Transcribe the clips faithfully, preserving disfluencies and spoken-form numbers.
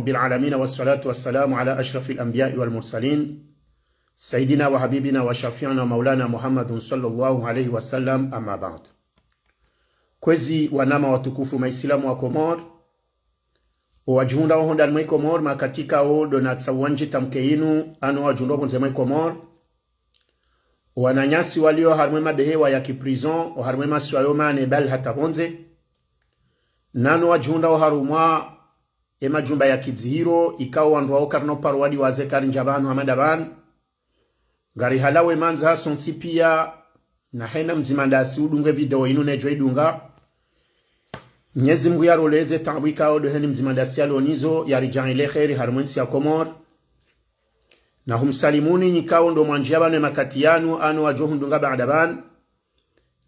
رب العالمين، والصلاة والسلام على أشرف الأنبياء والمرسلين، سيدنا وحبيبنا وشفيعنا مولانا محمد صلى الله عليه وسلم، أما بعد. Kwezi wanama watukufu maislamu wa Komor, owadjihundrao hondani mwe Komor, makatika o ndo natsaha wandji tamke inu, ano wadjihundrao pvondze mwe Komor, owananyasi walio harumwa emabehewa ya kiprison, oharumwa emasiwa yo mane bali hata pvondze, nano wadjihundrao harumwa emajumba ya kidzihiro, ikao wandru wao karina uparo wadi waze karindja pvanu hama nda pvanu. Ngari halawe mandza sontsi pia, na hena mdzima ndasi udunge video inu nedjo idunga. Mnyezi Mngu yaroleze taabu ikao ndo heni mdzima ndasi yalo nizo, yaridjaanlie kheri harumwa entsi ya Komor. Na humsalimuni nyi ikao ndo mwandjia pvanu emakati yanu, ano wadjo hundunga baada pvanu.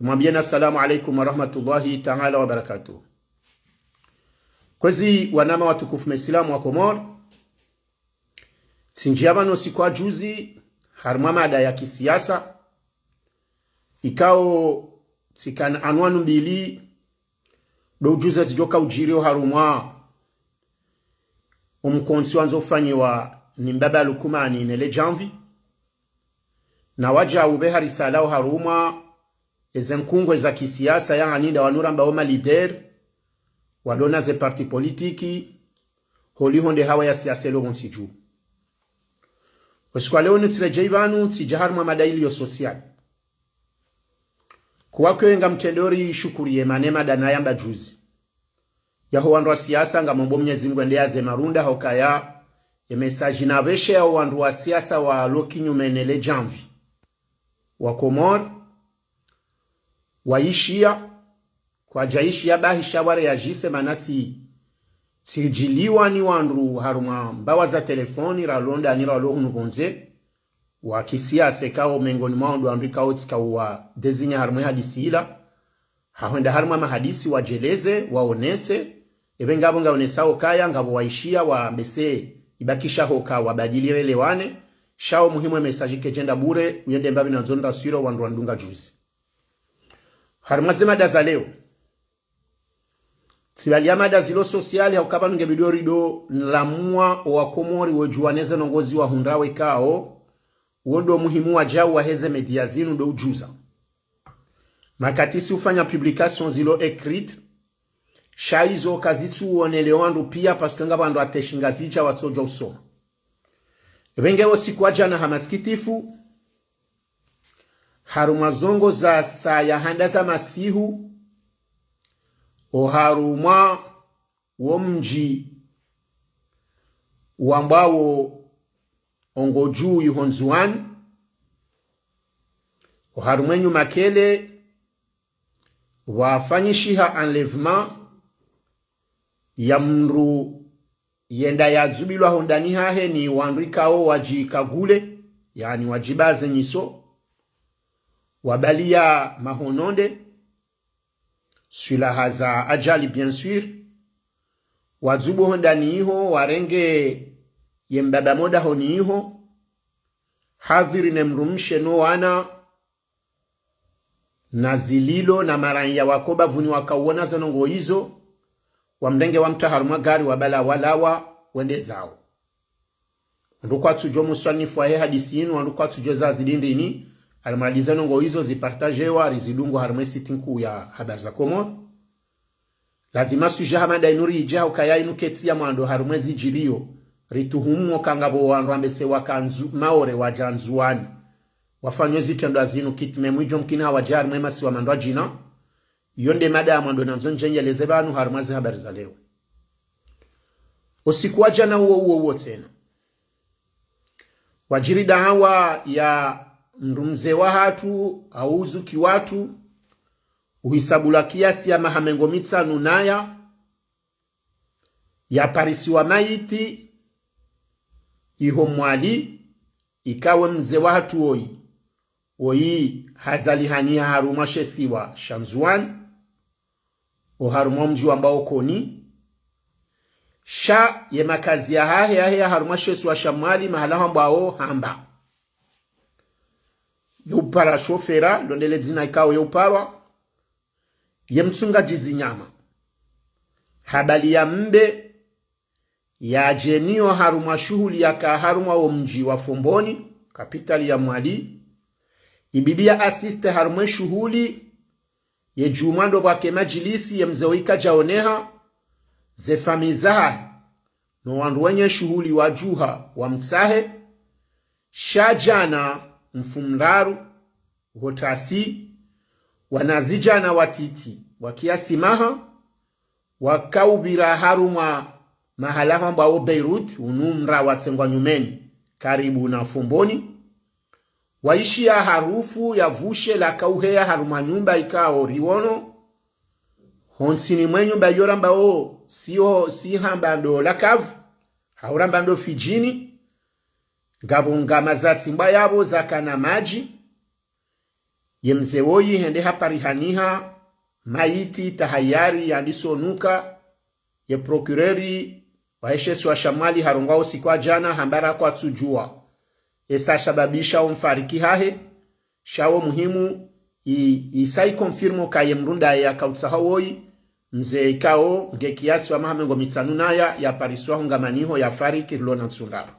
Mwambieni assalamu alaikum wa rahmatullahi ta'ala wa barakatuh. Kwezi wanama watukufu maislamu wa Komor, tsindjia pvanu siku ya juzi harumwa mada ya kisiasa, ikao tsikana anwanu mbili, ndo ujuza zidjoka udjiri oharumwa omkontsi wandzo ufanyiwa ni mbaba Lukumani ne le djamvi. Na wadja upveha risala oharumwa eze nkungwe za kisiasa, yaani nda wanu ramba oma leader, walona ze parti politiki, holiho nde hawa ya siasa ilo pvontsi dju. Osiku wa leo nitsiredjei pvanu, tsidja harumwa mada iliyo social. Kuwa kwenga mtrendori shukuriye mane mada nayamba juzi. Yaho wandru wa siasa ngamombo Mnyezi Mngu ende yaze marunda hukaya, ye message napveshe yaho wandru wa siasa walo kinyume ne le djamvi. Wa Komor, waishiya, kwadjaishiya bahi sha wareyajise mana tsi, tsidjiliwa ni wandru harumwa mbawa za telefoni, ralo ndani ralo hunu pvondze, wa kisiasa ikao mengoni mwawo ndo wandru ikao tsika uwa désigner harumwa ehadisi ila, hahwenda harumwa mahadisi wadjeleze, waonese, epve ngapvo ngaonesao kaya, ngapvo waishiya wambese, ibakisha hoka wabadili relewane, sha o muhimu e message kedjenda bure, uyende mbapvi nandzo ndraswiro wandru wandunga juzi. Harumwa ze mada za leo, tsibaliya mada zilo social, hauka pvanu nge bidi ori ndo nlamua owa Komori wodjuwa neze ndrongoo zi wahundrao ikao, wo ndo muhimu wadjau waheze media zinu ndo ujuza. Makati si ufanya publication zilo écrite, sha izo kazitsu wonelewa wandru pia, parce que ngapvo wandru hata e shingazidja watsodjua usoma. Epvenge osiku wa djana ha masikitifu, harumwa ze ndrongoo za saya handa za masihu, oharumwa wo mdji wambwao Ongodjuu iho Ndzuwani, oharumwa e Nyumakele, pvwafanyishiha enlèvement ya mndru yenda yadzubilwa hondani hahe ni wandru ikao wadjikagule, yaani wadjibaze nyiso, wabaliya mahononde, swilaha za ajali, bien sûr, wadzubu hondani iho, warenge ye mbaba moda honi iho, hadhwiri ne mdrumshe no wana, na zililo na maraiya wako bapvuni wakauona ze ndrongoo izo, wamrenge wamtra harumwa gari wabala walawa wende zao. Wandru kwatsudjua muswanifu wahe hadisi inu, wandru kwatsudjua zazidi ndrini, alimradi ze ndrongoo izo zipartagewa, rizidungu harumwa e site nkuu ya Habari za Komori. Ladhima sujet hama nda inu riidje, hauka ya inu ketsi ya mwando harumwa e zidjiriyo, rituhumu oka ngapvo wandru wambese waka Ndzu-, Maore wadja Ndzuwani, wafanya e zitrendwa zinu, kitime mwidjo mkini hawadja harumwa e masiwa mandrwadjina. Iyo nde mada ya mwando nandzo ndjenjeleze pvanu harumwa ze habari za leo. Osiku wa djana uwo uwo uwo tsena, wadjiri dahawa ya mdru mze wahatru, hau uzuki watru, uhisabulwa kiasi ya maha mengo mitsanu naya, yaparisiwa mayiti iho Mwali, ikao e mze wahatru woyi, woyi hazalihaniha harumwa she isiwa sha Ndzuwani, oharumwa o mdji wambwao Koni, sha ye makazi yahahe yaheya harumwa she isiwa sha Mwali mahala hambwao Hamba. Ye upara shofera, ndo ndele dzina ikao ye uparwa, ye mtsungadji zinyama. Habaliya mbe, yadjeniwa harumwa shuhuli yaka harumwa wo mdji wa Fomboni, kapitali ya Mwali. Ibidi ya assiste harumwa shuhuli, ye djumwa ndo pvwake madjilisi ye mze woyi kadjaoneha, ze famiyi zahahe, no wandru wenye shuhuli wadjuha wamtsahe. Sha djana mfumoraru, ho tasi, wanazidjana watiti wa kiasi maha, wakaupvira harumwa mahala hambwawo Beyrouth, unu mra watsengwa nyumeni, karibu na Fomboni. Waishiya harufu ya vushe lakauheya harumwa nyumba ikao riwono. Hontsini mwe nyumba iyo rambwawo, siyo, si hamba ndo La Cave, hau ramba ndo Fidjini. Ngapvo ngama zatsimbwa yapvo zakana madji. Ye mze woyi hende haparihaniha, mayiti tahayari yandiso nuka, ye procureur wahe she isiwa sha Mwali harongowa usiku wa djana hamba raha kwatsudjuwa esa shababisha wo mfariki hahe. Sha wo muhimu, i, isa iconfirme uka ye mdru ndaye yakautsaha woyi, mze ikao nge kiasi wa maha mengo mitsanu naya, yapariswa ho ngamaniho yafariki rilo na ntsu ndraru.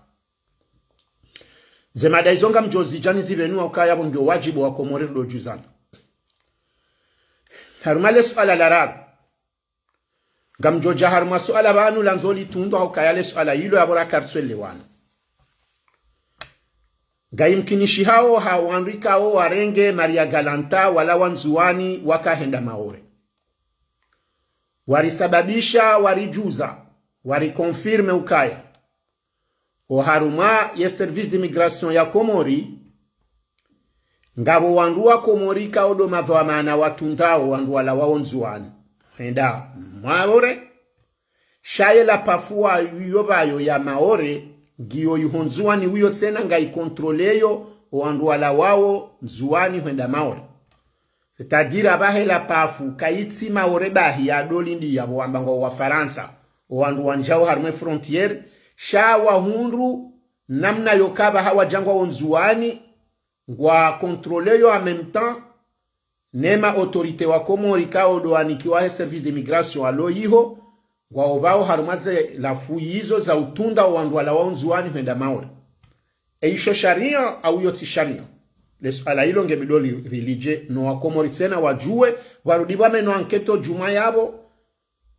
Ze mada izo ngamdjozidja nizipvenua ukaya pvo ngiyo wadjibu wa Komori ridodjuzana. Harumwa le suala la raru, ngamdjodja harumwa suala pvanu landzo litundwa haukaya le suala ilo yapvo raka ritswelewana. Ngayimkinishihao ha wandru ikao warenge Maria Galanta walawa Ndzuwani wakahenda Maore. Warisababisha, waridjuza, wariconfirme ukaya oharumwa ye service d'immigration ya Komori, ngapvo wandru wa Komori ikao ndo madhwamana watundao wandru walawao Ndzuwani hwenda Maore. Sha ye la pafu wa iyo pvayo ya Maore, ngiyo iho Ndzuwani wiyo tsena ngayicontrôleyo owandru walawao Ndzuwani hwenda Maore. C'est-à-dire apvahe la pafu kayitsi Maore bahi yadolindi yapvo wamba ngwa Wafarantsa, owandru wandjao harumwa frontière, sha wahundru namna yoka pvaha wadja ngwao Ndzuwani, ngwacontrôleyo en même temps, ne ma autorité wa Komori ikao ndo wanikiwa he service d'immigration walo iho, ngwao pvao harumwa ze lafu izo za utunda owandru walawao Ndzuwani hwenda Maore. Eisho sharia au iyo tsi sharia? Le suala ilo ngebidi ri, rilidje, no wa Komori tsena wadjuwe, warudi pvwameno enquête djumwa yapvo,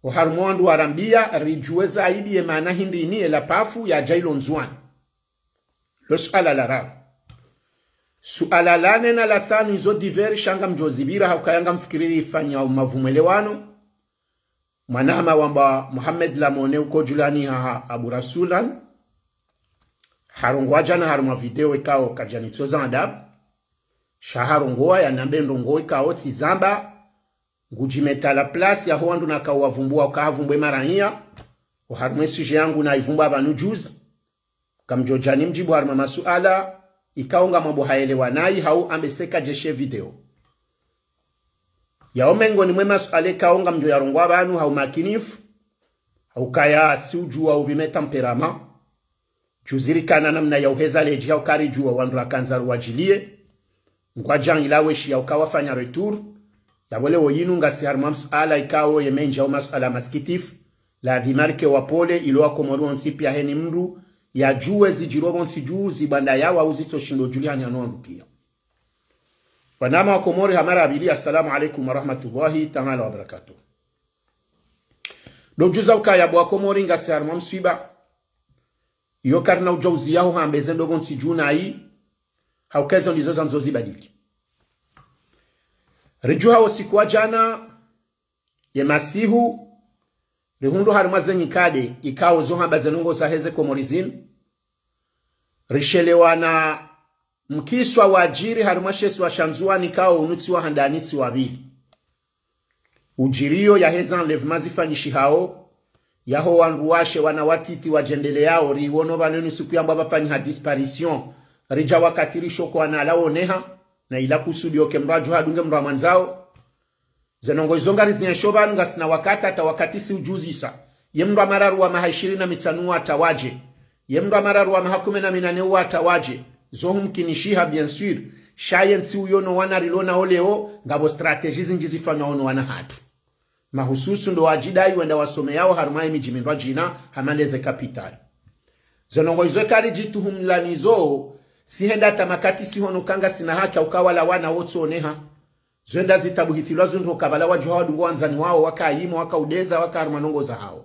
oharumwa wandru warambia, ridjuwe zaidi ye maana hindri ini ye la pafu yadja ilo Ndzuwani. Lo suala la raru. Suala la nne na la tsanu izo divers sha ngamdjozipvira haukaya ngamfikiri rifanya umavumwelewano. Mwanama wamba Mohamed Lamone uko djulani haha Abu Rasulan, harongowa djana harumwa video ikao kadjanitsoza adabu. Sha harongowa yanambe ndrongoo ikao tsizamba, ngudjimetsa la place yaho wandru nakao wavumbua uka havumbwe maraiya. Oharumwa sujet yangu nayivumbua pvanu juzi. Ngamdjodja nimdjibu harumwa masuala ikao ngamwambo haelewanayi hau ambe seka djeshe video. Yao mengoni mwe masuala ikao ngamdjo yarongowa pvanu hau makinifu, haukaya si udjuwa upvime tempérament. Djuzirikana namna ya uheza ledji hauka ridjuwa wandru rakandza ruwadjiliye. Ngwadja ilaweshi yauka wafanya retour. Yapvo leo yinu ngasi harumwa masuala ikao ye mendji yao masuala masikitifu. Ladhima rike wapole ilo wa Komori wontsi pia heni mndru yadjuwe zidjiro pvontsi dju zibwanda yawa uzitso shindo djulihani hanu wandru pia. Wanama wa Komori ha mara ya pvili, assalamu alaikum warahmatullahi taala wabarakatuh. Ndo udjuza ukaya bo wa Komori ngasi harumwa mswiba. Iyo karina udjauzi yaho hambe ze ndrongoo ntsi dju nayi, hauka ezo ndizo zandzo zibadili. Ridjuha wo usiku wa djana, ye masihu, rihundru harumwa ze nyikade, ikao zo hamba ze ndrongoo zaheze Komori zinu. Rishelewana mkiswa wadjiri harumwa she isiwa sha Ndzuwani ikao unu tsi wa handani tsi wa pvili. Udjiriyo yaheza enlèvement zifanyishihao, yaho wandru washe wana watiti wadjendeleyao, riwono pvanu inu siku yambwa pvafanyiha disparition, ridja wakati rishokowana ala woneha, na ila kusudi oke mndru adjuha adunge mndru amwandzao. Ze ndrongoo izo ngariziensho pvanu ngasina wakati hata wakati si udjuzisa. Ye mndru wa mararu wa maha ishirini na mitsanu wa hata wadje. Ye mndru wa mararu wa maha kume na minane wa hata wadje. Zo humkinishiha, bien sûr. Sha ye ntsi uyo no wana rilo nao leo, ngapvo stratégie zindji zifanywa ono wana hatru. Mahususu ndo wadjidai wenda wasomeyao harumwa emidji mindrwadjina hama ndeze kapitali. Zo ndrongoo izo eka ridjituhumulanizo, si henda hata makati si hono kanga sina haki hauka wala wana wontsi oneha. Zo enda zitabuhifilwa zundru kabla wadjuha wadungo wandzani wao, waka yimo, waka udeza, waka harumwa ndrongoo zahao.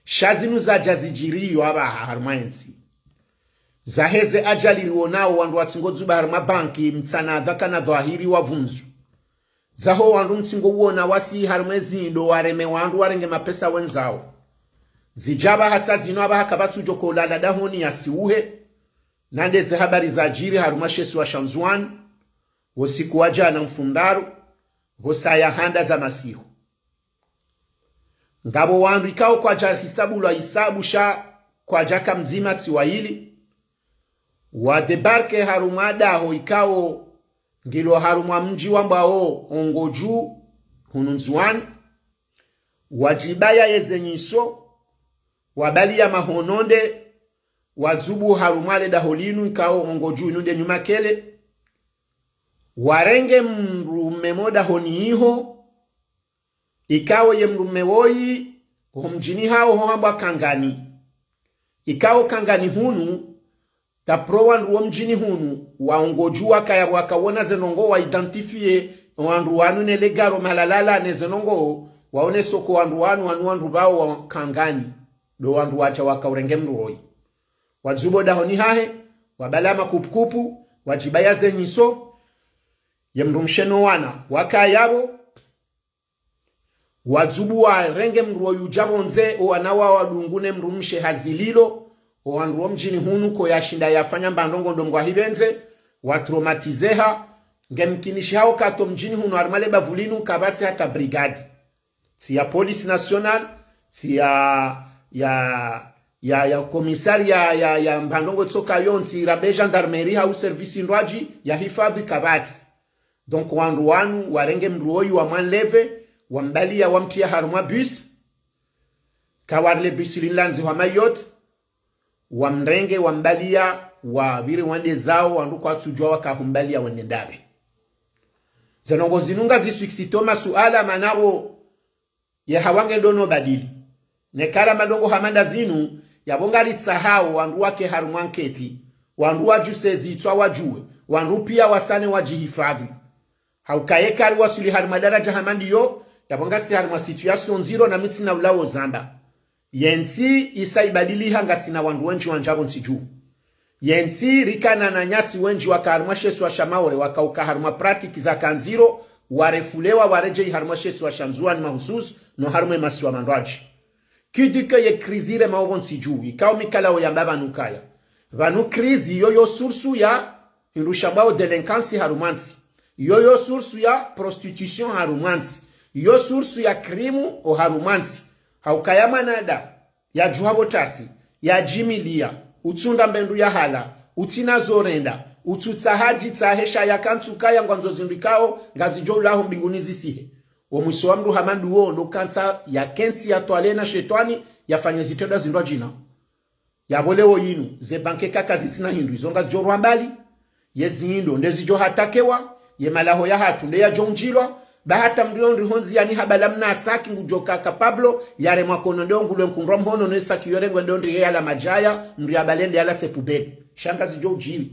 Sha zinu zadja zidjiriyo apvaha harumwa entsi. Zaheze ajali riwonao wandru watsingo dzuba harumwa banki, mtsana dhwaka na dhwahiri wavundzwa. Zaho wandru mtsingo uona wasi harumwa ezindo wareme wandru warenge mapesa wendzao. Zidja apvaha hata zinu apvaha kapvatsi udjo kolala dahoni yasiuhe. Na ndeze habari zadjiri harumwa she isiwa sha Ndzuwani, wo usiku wa djana mfumoraru, pvo saya handa za masihu. Ngapvo wandru ikao kwadja hisabulwa hisabu sha kwadjaka mdzima tsi waili, wadébarqué harumwa daho ikao ngilo harumwa mdji wambwao Ongodju hunu Ndzuwani, wadjibaya yeze nyiso, wabaliya mahono nde, wadzubu harumwa le daho linu ikao Ongodju inu nde Nyumakele, warenge mdrume mo dahoni iho, ikao ye mdrume woyi, ho mdjini hawo ho hambwa Kangani. Ikao Kangani hunu, d'après wandru wo mdjini hunu, wa Ongodju wakaya wakawona ze ndrongoo wa identifié, wandru wanu ne le gari mahala lalawa ne ze ndrongoo, waonesa uka wandru wanu, wanu wandru pvao wa Kangani. Ndo wandru wadja wakaurenge mdru woyi. Wadzubu dahoni hahe, wabala makupukupu, wadjibaya ze nyiso, ye mdrumshe no wana wakaya pvo, wadzubu warenge mdru woyi udja pvondze, o wana wa wadungu ne mdrumshe ha zililo, o wandru wo mdjini hunu ko yashinda yafanya mba ndrongoo ndo Mngu ahipvendze, watraumatiséha, nge mkinishiha uka to mdjini hunu harumwa le bavu linu kapvatsi hata brigade. Tsi ya police nationale, tsi ya, ya, ya, ya commissariat ya, ya, ya mba ndrongoo tsoka yontsi, rambe gendarmerie hau service ndrwadji ya hifadhwi kapvatsi. Donc, wandru wanu, warenge mdru woyi wamwanleve, wambaliya wamtriya harumwa bus. Kawarile bus linu landzi hwa Mayotte, wamrenge, wambaliya, wapviri wende zawo, wandru kwatsudjuwa waka humbaliya wende ndapvi. Ze ndrongoo zinu ngazisuksito masuala mana pvo ye hawa nge ndo no badili. Neka ra ma ndrongoo hama nda zinu, yapvo ngaritsahao wandru wake harumwa nketi, wandru wadjuse zitswa wadjuwe, wandru piya wasane wadjihifadhwi. Hauka yeka riwaswili harumwa daraja hama ndiyo, yapvo ngasi harumwa situation ndziro na mi tsina ulawo zamba. Ye ntsi isa ibadiliha ngasina wandru wendji wandja pvo ntsi dju. Ye ntsi rikana wananyasi wendji waka harumwa she isiwa sha Maore wakauka harumwa pratique zaka ndziro, warefulewa waredjeyi harumwa she isiwa sha Ndzuwani mahususu, no harumwa emasiwa mandrwadji. Qui dit que ye crise irema pvo ntsi dju, ikao mi kalawo yamba pvanu kaya. Pvanu crise iyo yo source ya hindru shambwao délinquance harumwa ntsi. Iyo yo source ya prostitution harumwa ntsi. Iyo source ya crime o harumwa ntsi. Haukaya mwanadamu, yadjuha pvo tasi, yadjimiliya, utsunda mbe ndru ya hala, utsina zo renda, utsutsaha djitsahe sha yaka ntsu kaya ngwandzo zindru ikao ngazidjo ulaho mbinguni zisihe. Wo mwiso wa mdru hama nduwo ndo kantsa yakentsi yatwale na shetwani yafanye zitrendwa zindrwadjina. Yapvo leo yinu, ze banki kaka zitsina hindru, izo ngazidjo rwa mbali, ye zindo nde zidjo hatakewa, ye malaho yahatru nde yadjo undjilwa, ba hata mdru yo ndri ho ndziyani habala mna saki ngudjo ka capable, yaremwa kono nde ongulwe nkundrwa mhono ne saki yo rengwe ndo ndri ye yala madjaya, mdru yabale nde yala tse poubelle. Sha ngazidjo udjiri.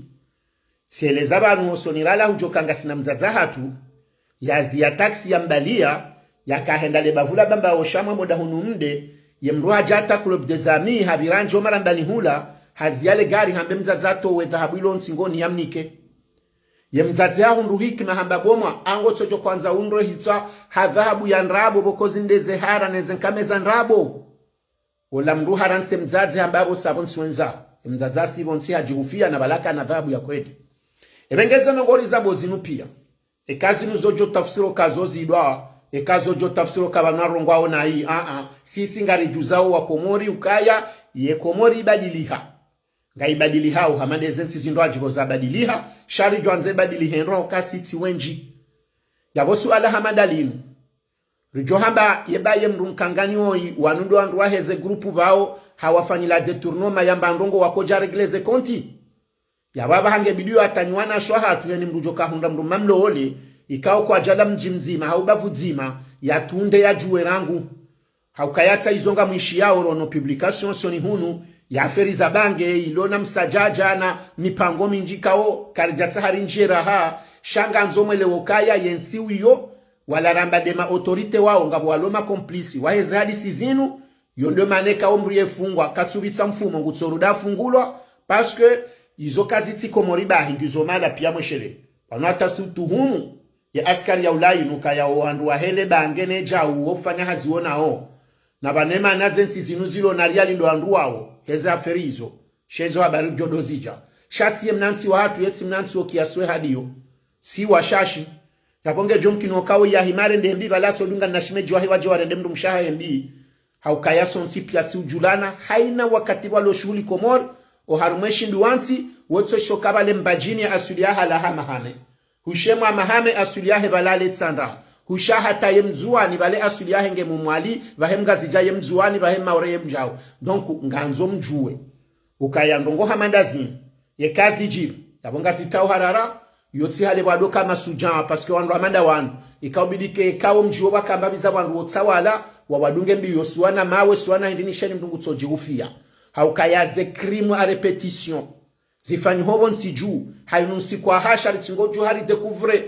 Tsieleza pvanu hosoni rala hudjo ka ngasina mdzadze hatru, yaziya taxi yambaliya, yakahenda le bavu la Bambao sha mwa moda hunu mde, ye mdru hadja hata Club des Amis, hapvira ndjo marambani hula, haziya le gari hambe mdzadze atowe dhahabu ilo ntsingoni yamnike. Ye mdzadze hahundru hikima hamba bo mwana, angu tsodjo hwandza undre hitswa ha dhahabu ya ndrabo pvoko zinde ze hara ne ze nkame za ndrabo. Ola mdru harantsi mdzadze hamba pvo sa pvo ntsi wendza. Ye mdzadze hasi pvo ntsi hadjihufiya na pvala kana dhahabu ya kweli. Epvengeze ndrongoo ri zamba zinu piya. Eka zinu zodjo tafsiri uka zo zidwa, eka zodjo tafsiri uka pvanu warongwao nayi, a-a, sisi ngaridjuzao wa Komori ukaya, ye Komori ibadiliha. Ngayibadilihao, hama nde ze ntsi zindrwadji pvo zabadiliha, sha ridjo andze ibadilihe ndro uka si tsi wendji. Yapvo suala hama nda linu. Ridjo hamba ye ba ye mdru mkangani woyi, wanu ndo wandru waheze groupe pvao, hawafanyila détournement yamba ndrongoo wakodja régler ze compte. Yapvo apvaha nge bidi yo atanyiwa na shwa hatru yeni mdru djo kahundra mdru mamlo ole, ikao kwadjala mdji mdzima, hau bavu dzima, yatunde yadjuwe rangu. Haukaya tsi izo ngamwishiyao rono publication soni hunu, ya affaire za bange, ilo na msadjadja na mipango mindji kao, karidjatsaha rindjie raha, sha ngandzo mwelewe ukaya yentsi wiyo, wala ramba nde ma autorité wao, ngapvo walo ma complice, waheze hadisi zinu, yo ndo mana kao mdru yefungwa, katsupvitsa mfumo, ngutsoruda afungulwa, parce que izo kazitsi Komori bahi, ngizo mahala pia mweshelee. Pvanu hata si utuhumu, ye askari ya ulayi nuka ya owandru wahele bange ne djau wofanya hazi wonao. Na pvanu emana zentsi zinu zilo na riali ndo wandru wawo, heze affaire izo. Sha ezo habari djo ndo zidja. Sha si ye mnantsi wahatru yetsi mnantsi wo kiasi we hadiyo. Si washashi. Yapvo ngedjo mkini okao ya hima arende mbi, pvala atsodunga na shemedji wahe wadje warende mdrumshe wahahe mbi. Haukaya sontsi pia si udjulana, haina wakati pvalo shuhuli Komori, oharumwa eshindru wantsi, wotso shoka pvale Mbadjini asuli yahe halawa Hamahame. Hushe mwa Hamahame asuli yahe pvala le Tsandra. Husha hata ye Mndzuwani pvale asuli yahe nge Mmwali, pvahe Mngazidja ye Mndzuwani, pvahe Mmaore ye Mdjau. Donc, ngandzo mdjuwe. Ukaya ndrongo hama nda zinu. Ye kazidjiri. Yapvo ngazitsaho harara, yotsi hale pvwado kama sudja, parce que wandru hama nda wanu. Ika ubidi ke, kao mdji wo pvwakamba pviza wandru wotsawala, wawadunge mbi yo suwana mawe, suwana hindri ni sheni mdru ngutsodji ufiya. Haukaya ze crime à répétition. Zifanyiho pvontsi dju, hayinu ntsiku ahasha ritsingo dju hari découvre,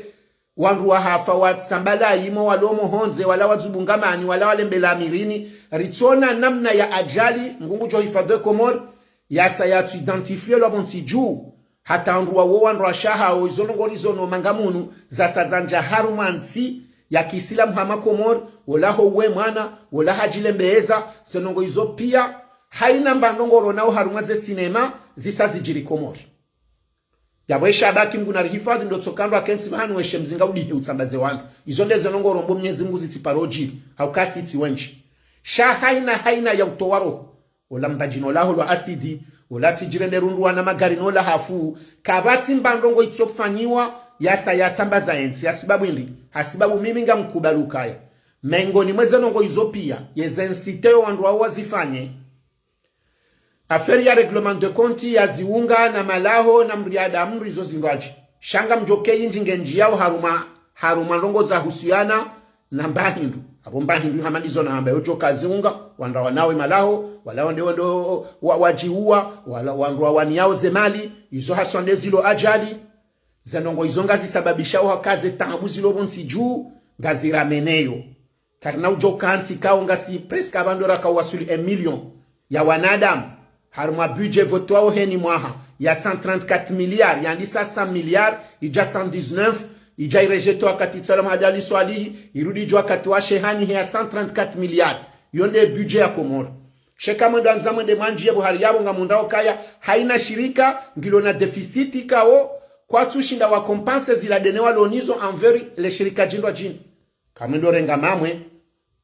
wandru wahafa watsambala yimo walo mohondze, wala wadzubungamani, wala walembela mirini, ritsona namna ya ajali, Mngu ngudjo hifadhwi Komori, yasa yatsu identifielwa pvontsi dju, hata wandru wawo wandru washaha wo izo ndrongo rizo no manga munu, zasa zandja harumwa ntsi ya kiislamu hama Komori, wolaho uwe mwana, wola hadjilembeeza, ze ndrongo izo pia, haina mba ndrongo ronao harumwa ze sinema, zisa zidjiri Komori. Yapvo esha baki Mngu na rihifadhwi ndo tsoka ndro akentsi pvanu weshe mzinga udihe utsambaze wandru. Izo nde ze ndrongo rombo Mnyezi Mngu zitsiparo djiri, hauka si tsi wendji. Sha haina, haina ya utowa roho. Ola Mbadjini olaho lwa asidi, ola tsidjire ne rundu wana magari nola hafu, kapvatsi mba ndrongo itsofanyiwa, yasa yatsambaza entsi, hasibabu hindri, hasibabu mimi ngamkubali ukaya. Mengoni mwa ze ndrongo izo pia, yeze ntsi teyo wandru wawo wazifanye, affaire ya règlement de compte ya ziunga na malaho na mriada mri zo zindrwadji. Sha ngamdjo ke yindji ngendji yao harumwa, harumwa ndrongo za husiana na mba hindru. Apvo mba hindru hama ndizo nahamba yodjo ka ziunga, wandru wanawe malaho, wala wende wende wa, wadjiua, wala wandru wawaniyao ze mali, izo haswa nde zilo ajali. Ze ndrongo izo ngazisababishao haka ze taabu zilo pvontsi dju, ngazirameneyo. Karina udjo kantsi kao ngasi presque apvando raka wasuli un million ya wanadamu. Harumwa budget votwao heni mwaha ya cent trente-quatre milliards, yandisa cent milliards, idja cent dix-neuf, idja irejetwa wakati Salam Hadali Swalihi, irudi idjo wakati wa Shehani he ya cent trente-quatre milliards. Yo nde budget ya Komori. Sheka mwendo andza mwende mwandjiye buhari yapvo ngamundao kaya, haina shirika, ngilo na déficit kao, kwatsu shinda wa compenser zila dene walo nizo envers le shirika djindrwadjini. Kamwendo renga mamwe,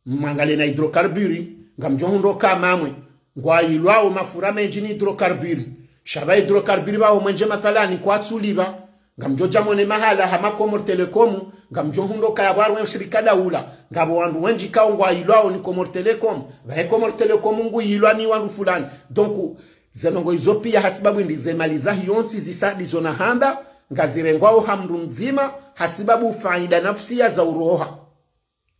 mwangalie na hydrocarbures, ngamdjo hundro ka mamwe, ngwayilwao mafura mendji ni hydrocarbures. Sha pva hydrocarbures pvao mwendje mathalani kwatsu lipva, ngamdjo dja mone mahala hama Comores Telecom, ngamdjo hundro ka yapvo harumwa shirika daula, ngapvo wandru wendji kao ngwayilwao ni Comores Telecom, pvahe Comores Telecom nguyilwa ni wandru fulani. Donc, ze ndrongo izo pia hasibabu hindri ze mali zahe yontsi zisa ndizo nahamba, ngazirengwao ha mndru mdzima, hasibabu faida nafsia za uroha.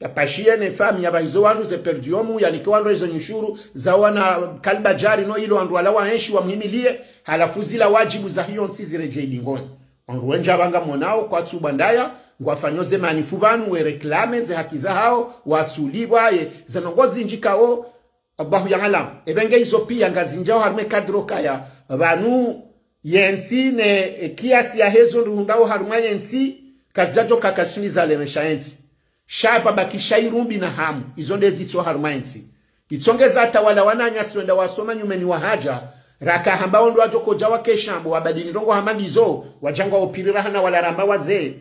Yapvashiye ne famiyi yapvahizo wandru ze per diem, yanike wandru ezo nyushuru, za wana kalbadjari no ilo wandru wala waenshi wamhimiliye, halafu zila wadjibu zahe yontsi ziredjei dingoni. Wandru wendji apva ngamonao kwatsu bwandaya, ngwafanyo ze manifu pvanu, we réclamer ze haki zahao, watsu lipvwa ye, ze ndrongo zindji kao, Allahu ya'lam. Epvenge izo pia ngazindjao harumwa e cadre kaya, pvanu yentsi ne, e, kiasi yahezo ndru hundrwao harumwa yentsi, kazidjadjo ka kashini zalemesha yentsi. Sha pvabakisha irumbi na hamu, izo nde zitso harumwa yentsi. Itsongeza hata wala wananyasi wenda wasoma nyumeni wahadja, raka hamba ondro wadjo kodja wakeshambo, wabadili ndrongo hama ndizo, wadja ngwaopirira hana wala ramba wazee.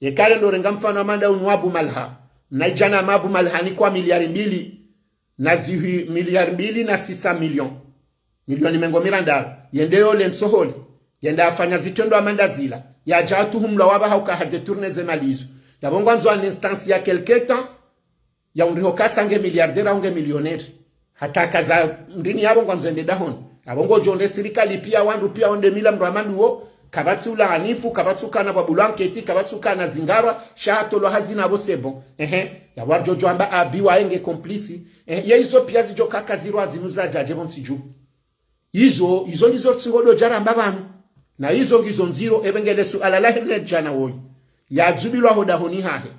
Yeka rendo renga mfano hama nda unu Abu Malha. Na idjana hama Abu Malha ni kwa miliari mbili, na zihi miliari mbili na six cents millions. Milioni mengo mirandaru. Yende yo le ntsohole. Yende afanya zitrendwa hama nda zila. Yadja atuhumlwa wapvaha uka ha détourner ze mali izo. Yapvo ngwandzo en instance ya quelque temps, ya undriho kasa nge milliardaire au nge millionnaire. Hata kaza ndrini yapvo ngwandzo ende dahoni. Apvo ngodjo nde sirikali pia wandru pia onde mila mndru hama nduwo, Kapvatsi ulaanifu, kapvatsi ukana pvwa bulwa anketi, kapvatsi ukana zingarwa, sha hatolwa hazi na pvo c'est bon. Ehe, ya wardjo djo amba abi waye nge complice. Ehe, ye izo piya zidjo kaka zirwa zinu zadjadje pvontsi dju. Izo, izo ndizo tsi ngodjo djaramba pvanu. Na izo ngizo ndziro, ebe ngele suala lahe mle djana woyi. Yadzubilwa ho dahoni hahe.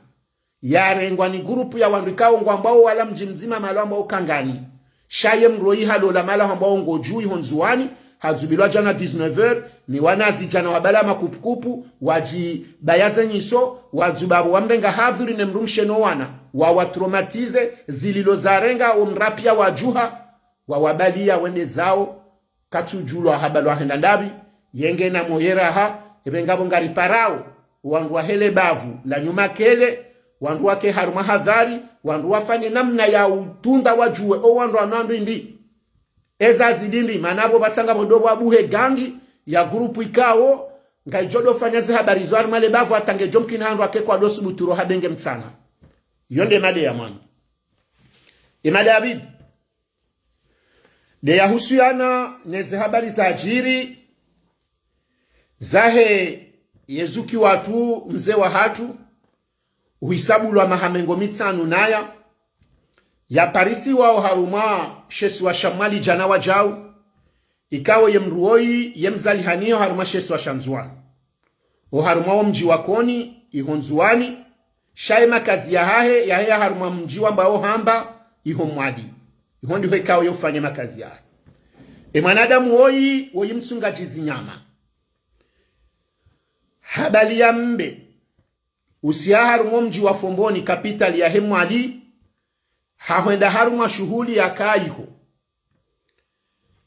Yarengwa ni groupe ya wandru ikao ngwambwao wala mdji mdzima mahala wambwao Kangani. Sha ye mdru oyi halola mahala wambwao Ngudjuu iho Ndzuwani, hadzubilwa djana dix-neuf heures, ni wanazidjana wabala makupukupu, wadjibayaza nyiso, wadzuba pvo wamrenga hadhuri ne mdrumshe no wana, wawatraumatiser, zililo zarenga, wo mdru piya wadjuha, wawabaliya wende zawo, katsudjulwa habalwa henda ndapvi, yenge na moyeraha, ebe ngapvo ngariparao, wandru wahe le bavu la Nyumakele, wandru wake harumwa hadhari, wandru wafanye namna ya utunda wadjuwe, o wandru wanu wandru ndi. Eza zidindi, mana pvo pvasa ngapvo ndo pvwa buhe gangi, ya groupe ikao, ngayidjo ndo fanya ze habari zo harumwa le bavu hata ngedjo mkini handru wake kwadjo subutu ro hadenge mtsana. Iyo nde mada ya mwando. Ye mada ya pvili. Nde yahusuyana neze habari zadjiri, zahe ye zuki watru mze wahatru, uhisabulwa maha mengo mitsanu naya, yaparisiwa oharumwa she isiwa sha Mwali djana wadjau, ikao ye mdru woyi ye mzalihaniho harumwa she isiwa sha Ndzuwani. Oharumwa wo mdji wa Koni, iho Ndzuwani, sha ye makazi yahahe, yaheya harumwa mdji wambwao Hamba, iho Mwali. Iho ndiho ikao yofanya makazi yahahe. E mwanadamu woyi, woyi mtsungadji zinyama. Habali ya mbe, usiha harumwa wo mdji wa Fomboni, capitale yahe Mwali, hahwenda harumwa shuhuli yakaya iho.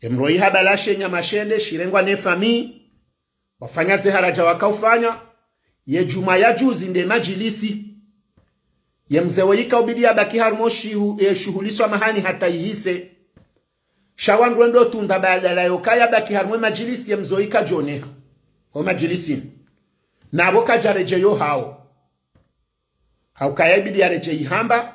Emdru oyi habala she nyama shende, shirengwa ne famille, wafanya ze haradja wakaufanya, ye djumwa ya juzi nde madjilisi. Ye mze woyi kaubidi yabaki harumwa shihu-, e, shuhuli swamahani hata ihise. Sha wandru wendo tunda badala yokaya baki harumwa madjilisi ye mze woyi kadjoneha. Ho madjilisini. Na pvo kadjaredjeyo hawo. Haukaya ibidi yaredjeyi Hamba,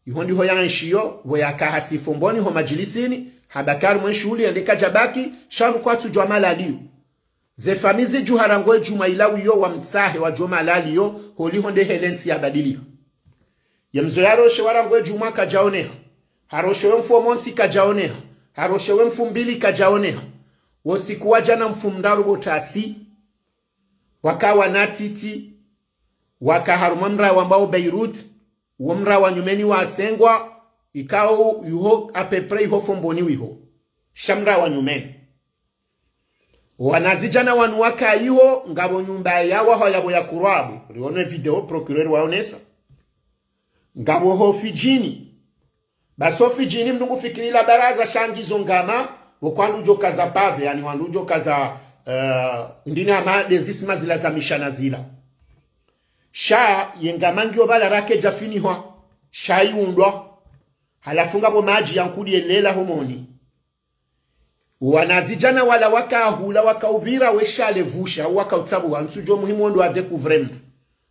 iho ndiho yaenshiyo, pvo yaka hasi Fomboni ho madjilisini, habaki harumwa shuhuli yende kadjabaki, sha wandru kwatsudjuwa mahala yaliyo. Ze famille zidjuha rangu e djumwa ilawiyo wamtsahe wadjuwe mahala yaliyo, holiho nde hele ntsi yabadiliha. Ye mze woyi yaroshewa rangu e djumwa kadjaoneha. Haroshewa mfumontsi kadjaoneha. Haroshewa mfumbili kadjaoneha. Wo usiku wa djana mfumoraru pvo tasi, waka wana titi, waka harumwa mraya wambwao Beyrouth, wo mraya wa nyumeni watsengwa, ikao iho à peu près iho Fomboni wiho. Sha mraya wa nyumeni. Wanazidjana wanu waka iho, ngapvo nyumba yawaha yapvo ya kurwabwe. Riono video procureur waonesa. Ngapvo ho fidjini. Basi ho fidjini mdru ngufikiri la baraza sha ngizo ngama, pvo kwandru udjo kaza pave, yaani wandru udjo kaza, eh, ndini hama ndezi sima zila za mishana zila. Sha ye ngama ngiyo pvala rake djafinihwa, sha iundwa. Halafu ngapvo madji ya nkudi yelela homoni. Wanazidjana wala waka hula waka upvira we sha le vushe, hau waka utsabuha, ntsudjuwa muhimu wondo wa découvrir mdru.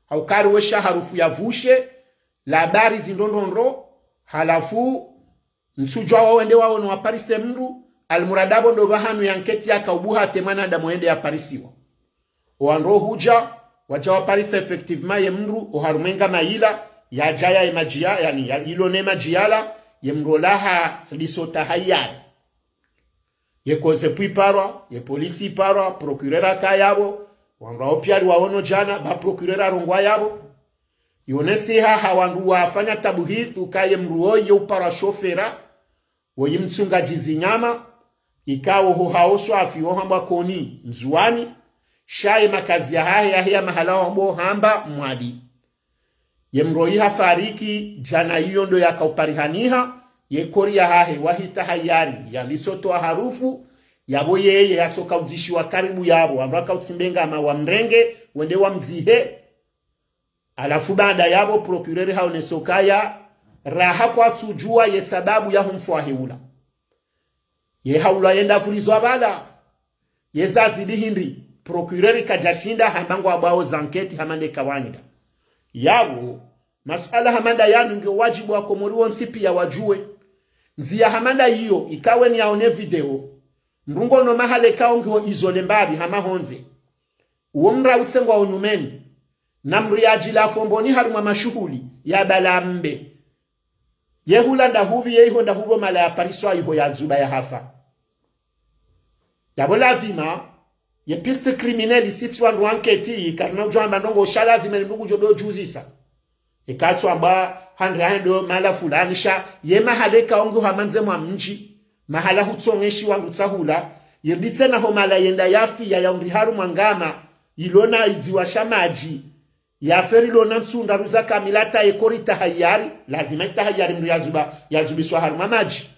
Hauka ri we sha harufu ya vushe, la habari zindrondrondro, halafu ntsudjuwa wawende waono waparise mdru, almuradi pvo ndo pvahanu ye enquête yaka ubuha hata mwanadamu yende yaparisiwa. Owandru hudja, wadja waparisa effectivement ye mdru, oharumwa engama ila, yadja ya emadji ya, yaani, ya, ilo ne madji yala, ye mdru ola ha, lisota hayari. Ye koze pvi iparwa, ye polisi iparwa, procureur akaya pvo, wandru wao pia riwaono djana, ba procureur arongoa yapvo. Yonesiha ha wandru wafanya tabuhithu ka ye mdru woyi uparwa shofera, woyi mtsungadji zinyama, ikao ho hawo swafi wo hambwa Koni, Ndzuwani, sha ye makazi yahahe yaheya mahala wambwao hamba Mwali. Ye mdru woyi hafariki, djana iyo ndo yaka uparihaniha, ye kori yahahe wahita hayari, yalisotoa harufu, yapvo yeye yatsoka udzishiwa karibu yapvo, wandru waka utsimbe ngama wamrenge, wende wamdzihe, halafu baanda yapvo procureur haonesa ukaya, raha kwatsudjuwa ye sababu ya humfu wahe ula. Ye haulwa yenda vulizwa pvala. Ye zazidi hindri, procureur kadjashinda hamba ngwabwao ze enquête hama nde kawaida. Yapvo, masuala hama nda yanu ngiyo wadjibu wa Komori wontsi pia wadjuwe. Ndziya hama nda iyo, ikaweni yaone video. Mdru ngono mahala ikao ngiyo isolé mbapvi hama hondze. Uwo mdru utse ngwa unyumeni. Na mdru yadjila fomboni harumwa mashuhuli, yabala mbe. Ye hula ndahupvi, ye iho ndahupvo mala yapariswa iho yadzuba yahafa. Yapvo ladhima, ye piste criminelle isitsi wandru wanketi, karina udjo amba ndrongo sha ladhima ni mdru ngudjo dodjuzisa. Ikatsu amba handri hahendo mala fulani sha, ye mahala eka ongi hama ndze mwa mdji, mahala hutsongeshi wandru tsahula, ye bitse na ho mala yenda yafi ya yaundri harumwa ngama, ilona idziwa sha madji, yafe rilona ntsu ndraru za kamili hata yeko ritahayari, ladhima itahayari mdru yadzuba, yadzubiswa harumwa madji.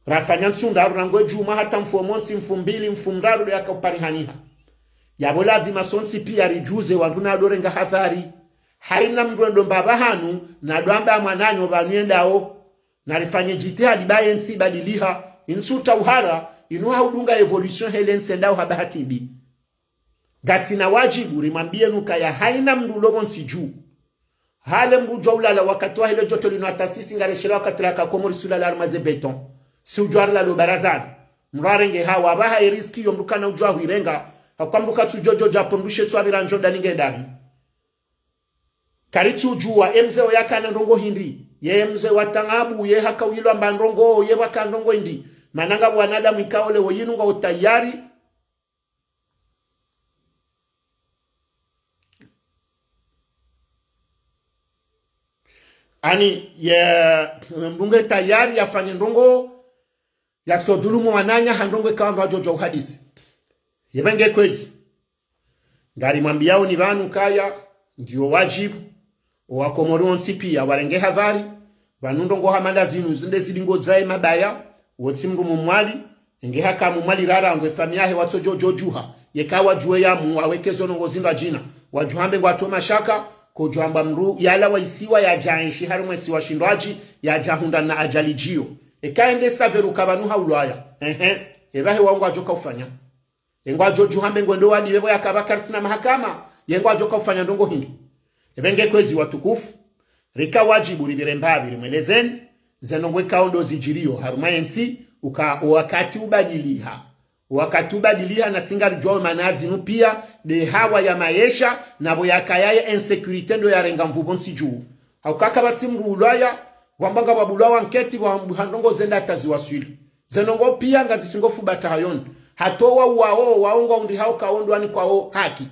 Rafanya ntsu ndraru rangu edjumwa hata mfumontsi, mfumbili, mfumdraru ndo yaka uparihaniha. Yapvo ladhima sontsi pia ridjuze wandru na ndo renga hadhari. Haina mdru endo mbapvi hanu, na ndo amba mwananyo pvanu yendao. Na rifanye djitihadi ba ye ntsi ibadiliha, intsu tauhara, inu ha udunga évolution hele ntsi yendao ha bahati mbi. Ngasina wadjibu rimwambiye nukaya haina mdru ulo pvo ntsi dju. Hale mdru udjua ulala wakati wa hele djoto linu hata sisi ngareshelea wakati raka Komori si ulala harumwa ze béton. Si udjua rilalo barazani. Mdru arenge hawa, apvaha e risque iyo mdru kana udjua huirenga. Hauka mdru katsu djodjo dja pvo mdru she tsu apvira ndjo ndani nge ndani. Karitsu udjua, e mze oya kana ndrongo hindri. Ye mze wa taabu, ye haka uyilwa mba ndrongo, ye pvwaka ndrongo hindri. Mana nga wanadamu ikao leo yinu ngwa utayari. Ani, ye, mdru nge tayari yafanye ndrongo, yatsodhulumu wananya ha ndrongo ikao ndo wadjodjua uhadisi. Yepvenge kwezi. Ngarimwambiyao ni pvanu kaya, ndiyo wadjibu, owakomori wontsi pia warenge hadhari, pvanu ndrongo hama nda zinu zinde zidingo dzaye mabaya, wotsi mdru mumwali, enge haka mumwali rara ngwe famiyi yahe watsodjodjo djuha, yeka wadjuwe yamu, waweke zo ndrongo zindru adjina, wadjuhambe ngwatso mashaka, kodjwamba mdru yalawa isiwa yadja enshi harumwa isiwa shindru adji, yadja hundra na adjali djiyo. Eka ende saveru ka pvanu haulwaya, ehe, epvahe wao ngwadjoka ufanya. Ye ngwadjo djuhambe ngwendo wadi pvepvo yaka pvwa karitsina mahakama, ye ngwadjoka ufanya ndrongo hindri. Epvenge kwezi watukufu, rika wadjibu ripvire mbapvi rimwelezeni, ze ndrongo ikao ndo zidjiriyo harumwa ye ntsi, uka owakati ubadiliha. Owakati ubadiliha na si ngaridjuao mana zinu pia, nde hawa ya mayesha, na pvo yakaya ye insécurité ndo yarenga nvuu pvo ntsi dju. Hauka kapvatsi mdru ulwaya, wamba ngapvwa bulwa wanketi, wamba ha ndrongo zenda hata ziwaswili. Ze ndrongo pia ngazitsingo fubata hayoni. Hata owauwao, wao ngwaundrihao kaondwani kwao haki.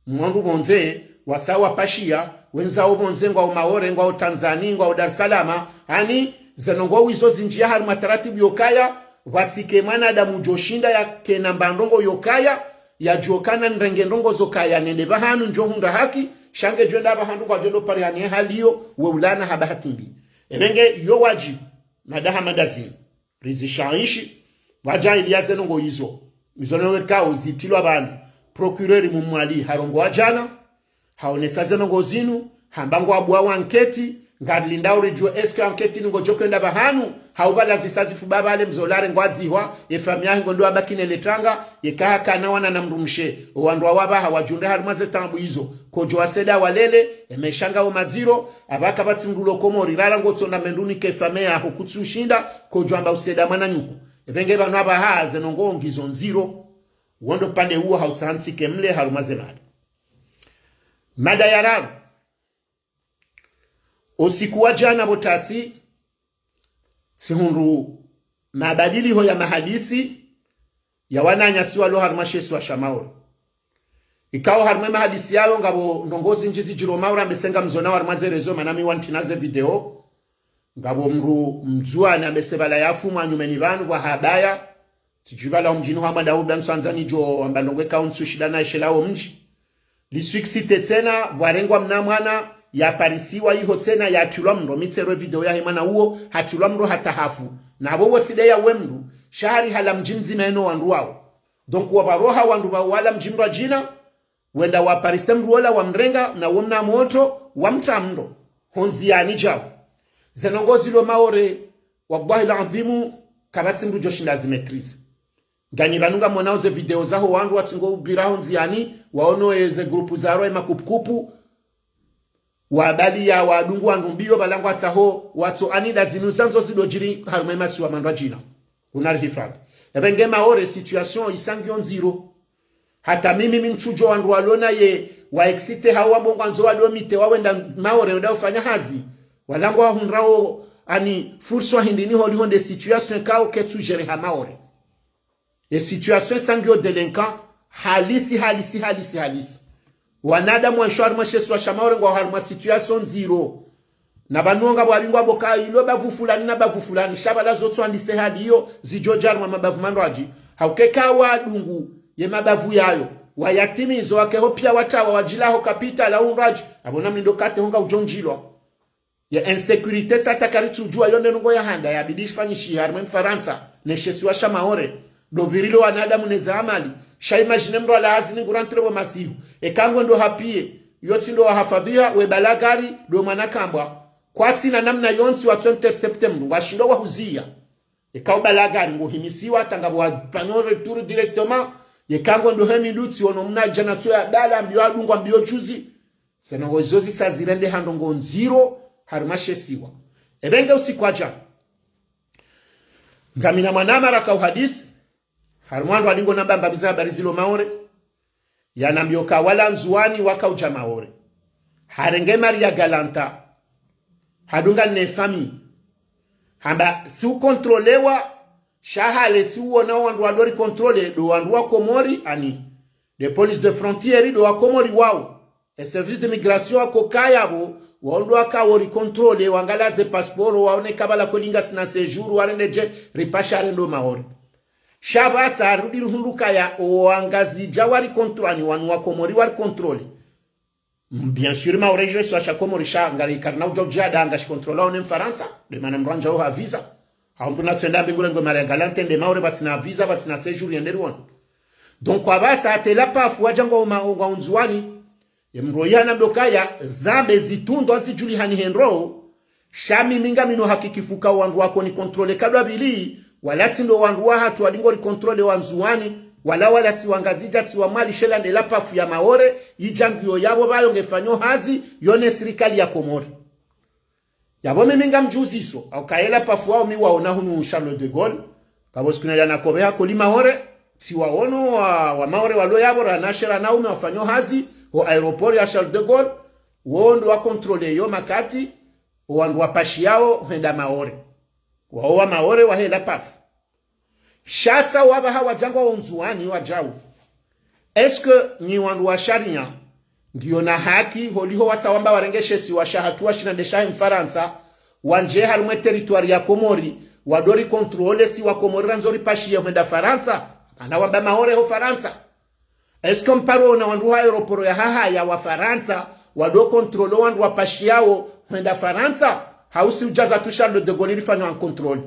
Mwandru pvondze, wasaya wapashiya, wendza opvondze ngwao Maore, ngwao Tanzani, ngwao Dar es Salaam, ani, ze ndrongo wizo zindjiya harumwa taratibu yokaya, pvatsike mwanadamu djoshinda yakena mba ndrongo yokaya, yadjokana ndrenge ndrongo zokaya, nende pvahanu ndjohundra haki, sha nge djwenda pvahandru kwadjodo parihani ye hali iyo, we ulana ha bahati mbi. Epvenge yo wadjibu, madaha manda zinu. Rizishaishi, pvadja ili ya ze ndrongo izo. Izo ndrongo ikao zitilwa pvanu. Procureur mumwali harongoa djana, haonesa ze ndrongo zinu, hamba ngwabua wanketi, ngarilindao ridjuwe est-ce que anketi ningodjo kwenda pvahanu, hau pvala zisa zifuba pvale mze ola arengwa adzihwa, ye famiyi yahe ngondo wabaki ne le tanga, yeka hakana wana na mdrumshe, owandru wawo apvaha wadjundre harumwa ze taabu izo, kodjo waseda walele, emesha ngawo madziro, apvaka pvatsi mdru ulo Komori rara ngotsonda mendruni ke famiyi yaho kutsi ushinda, kodjo amba useda mwananyuho. Epvenge pvanu apvaha ze ndrongo ngizo ndziro, wondo pande uwo hautsaha ntsike mle harumwa ze mali. Mada ya raru. Usiku wa djana pvo tasi, tsihundru mabadiliho ya mahadisi ya wananyasi walo harumwa she isiwa sha Maore. Ikao harumwa ye mahadisi yayo ngapvo ndrongo zindji zidjiro Maore ambe se ngamzonao harumwa ze réseaux mana mi wantsina ze video. Ngapvo mdru mdzuwani ambe se pvala yafumwa nyumeni pvanu pvwa habaya. Tsidjuwa pvala omdjini hwa Mwanda uda ntsu andza nidjo amba ndrongo ikao ntsu shinda na ishela wo mdji. Li succès tsena, pvwarengwa mna mwana, yaparisiwa iho tsena, yatilwa mndro, mi tsero video yahe mwana uwo, hatilwa mndro hata hafu. Na apvo wo tsi nde ya we mndru, sha hari hala mdji mdzima eno wandru wawo. Donc wapvaroha wandru pvao wala mdji mndru adjina, wenda waparise mndru wola wamrenga, na wo mna motro, wamtra mndro. Ho ndziyani djao. Ze ndrongo zilo Maore, wallahi l'adhimu, kapvatsi mndru djoshinda azi maîtrise. Nganyi pvanu ngamonao ze video zaho wandru watsingo upvira ho ndziyani, waono eze groupe zaro ema kupukupu, wabaliya wadungu wandru mbiyo pvala ngwatsaho, watso anida zinu zandzo zidodjiri harumwa ye masiwa mandru adjina. Kuna rihifadhi. Epvenge Maore situation isa ngiyo ndziro. Hata mimi mi ntsudjuwa wandru walona ye wa excité hau wambwa ngwandzo wadjo mite wawenda Maore wenda ufanya hazi. Wala ngwahundrao ani fursa hindri ni holiho nde situation kao ketsu gérer ha Maore. E situation sa ngiyo délinquant halisi, halisi, halisi, halisi. Wanadamu waishio harimwa she isiwa sha Maore ngwao harimwa situation ndziro. Na pvanu ngapvo walingwa pvoka ilo bavu fulani na bavu fulani, sha pvala zotsu andise hali iyo zidjo dja harimwa mabavu mandrwadji. Hauka eka wadungu ye mabavu yayo, wayatimizo wakeho pia watawa wadjilaho capital au ndrwadji, apvo namna ndo kate honga udjo ndjilwa. Ye insécurité sa ta karitsudjuwa yo nde nungo ya handa yabidi ishifanyishiha harimwa Mfarantsa ne she isiwa sha Maore. Ndo pvirilo wanadamu ne za amali. Sha imagine mndru ala hazi ni ngu rentrer pvo masihu. Eka ngwendo hapiye, yo tsi ndo wahafadhiha, we balagari, ndo mwana kambwa. Kwatsina namna yontsi watso intercepter mndru, ngwashindo wahuziya. Eka ubalagari nguhimisiwa, tanga pvo wafanyo retour directement. Yeka ngwendo hemi lutsi, ono mna djana tso ya bala, mbiyo adungwa, mbiyo juzi. Ze ndrongoo izo zisa zirendeha ndrongoo ndziro harimwa she isiwa. Ebe nge usiku wa djana, ngamina mwanama raka uhadisi, harimwa wandru walingo namba mbapvi za habari zilo Maore, yanambiyo ka wala Ndzuwani waka udja Maore. Harenge Maria Galanta, hadunga ne famille. Hamba si ukontrolewa, sha hale si uona wandru wadori contrôler, ndo wandru wa Komori, ani, de police de frontière, ndo wa Komori wao. E service de migration wako kaya pvo, wao ndo waka wori contrôler, wangalaze passeport, waone kabala kweli ngasina séjour, warende dje, ripasha rendo Maore. Sha pvasa, rudi ruhundru kaya, o Wangazidja wari contrôler, ani wanu wa Komori wari contrôler. Mm, bien sûr, Maore ijo isiwa sha Komori sha, ngari karina udja udja danga shi contrôler one Mfarantsa, de mana mndru andjao ha visa. Hau mndru natsu enda mbingure ngwe Maria Galante nde Maore pvatsina visa, pvatsina séjour yende rione. Donc, kwa pvasa ate la pafu wadja ngwa uma, ngwa Ndzuwani. Ye mndru yana ndo kaya, zambe zitundwa zidjulihani hindru. Sha mimi ngamino hakikifu ka wandru wako ni contrôler kadwa pvili, wala tsi ndo wandru wahatru walingo ri contrôler wa Ndzuwani, wala wala tsi Wangazidja tsi wa Mwali sha ila nde la pafu ya Maore, idja ngiyo yapvo pvayo ngefanyo hazi, yo ne sirikali ya Komori. Yapvo mimi ngamdjuziso, hauka ye la pafu wao mi waona hunu Charles de Gaulle, kapvo siku nalya nakobeha koli Maore, tsi waono wa, wa Maore walo yapvo, rana she rana ume wafanyo hazi, ho aéroport ya Charles de Gaulle, wo ndo wa contrôler yo makati, o wandru wapashiyao hwenda Maore. Wao wa Maore wahe la pafu. Sha tsa wapvaha wadja ngwa Ndzuwani wadjau. Est-ce que nyi wandru wa sharia, ngiyo na haki, holiho wasa wamba warenge she isiwa shahatru washina nde shahe Mfarantsa, wandje harimwe territoire ya Komori, wadori contrôler si wa Komori randzo ripashiye hwenda Farantsa, mana wamba Maore ho Farantsa. Est-ce que mparo ona wandru ha aéroport ya Hahaya wa Farantsa, wado contrôler wandru wapashiyao hwenda Farantsa, hau si udjaza tu Charles de Gaulle rifanyo an contrôle.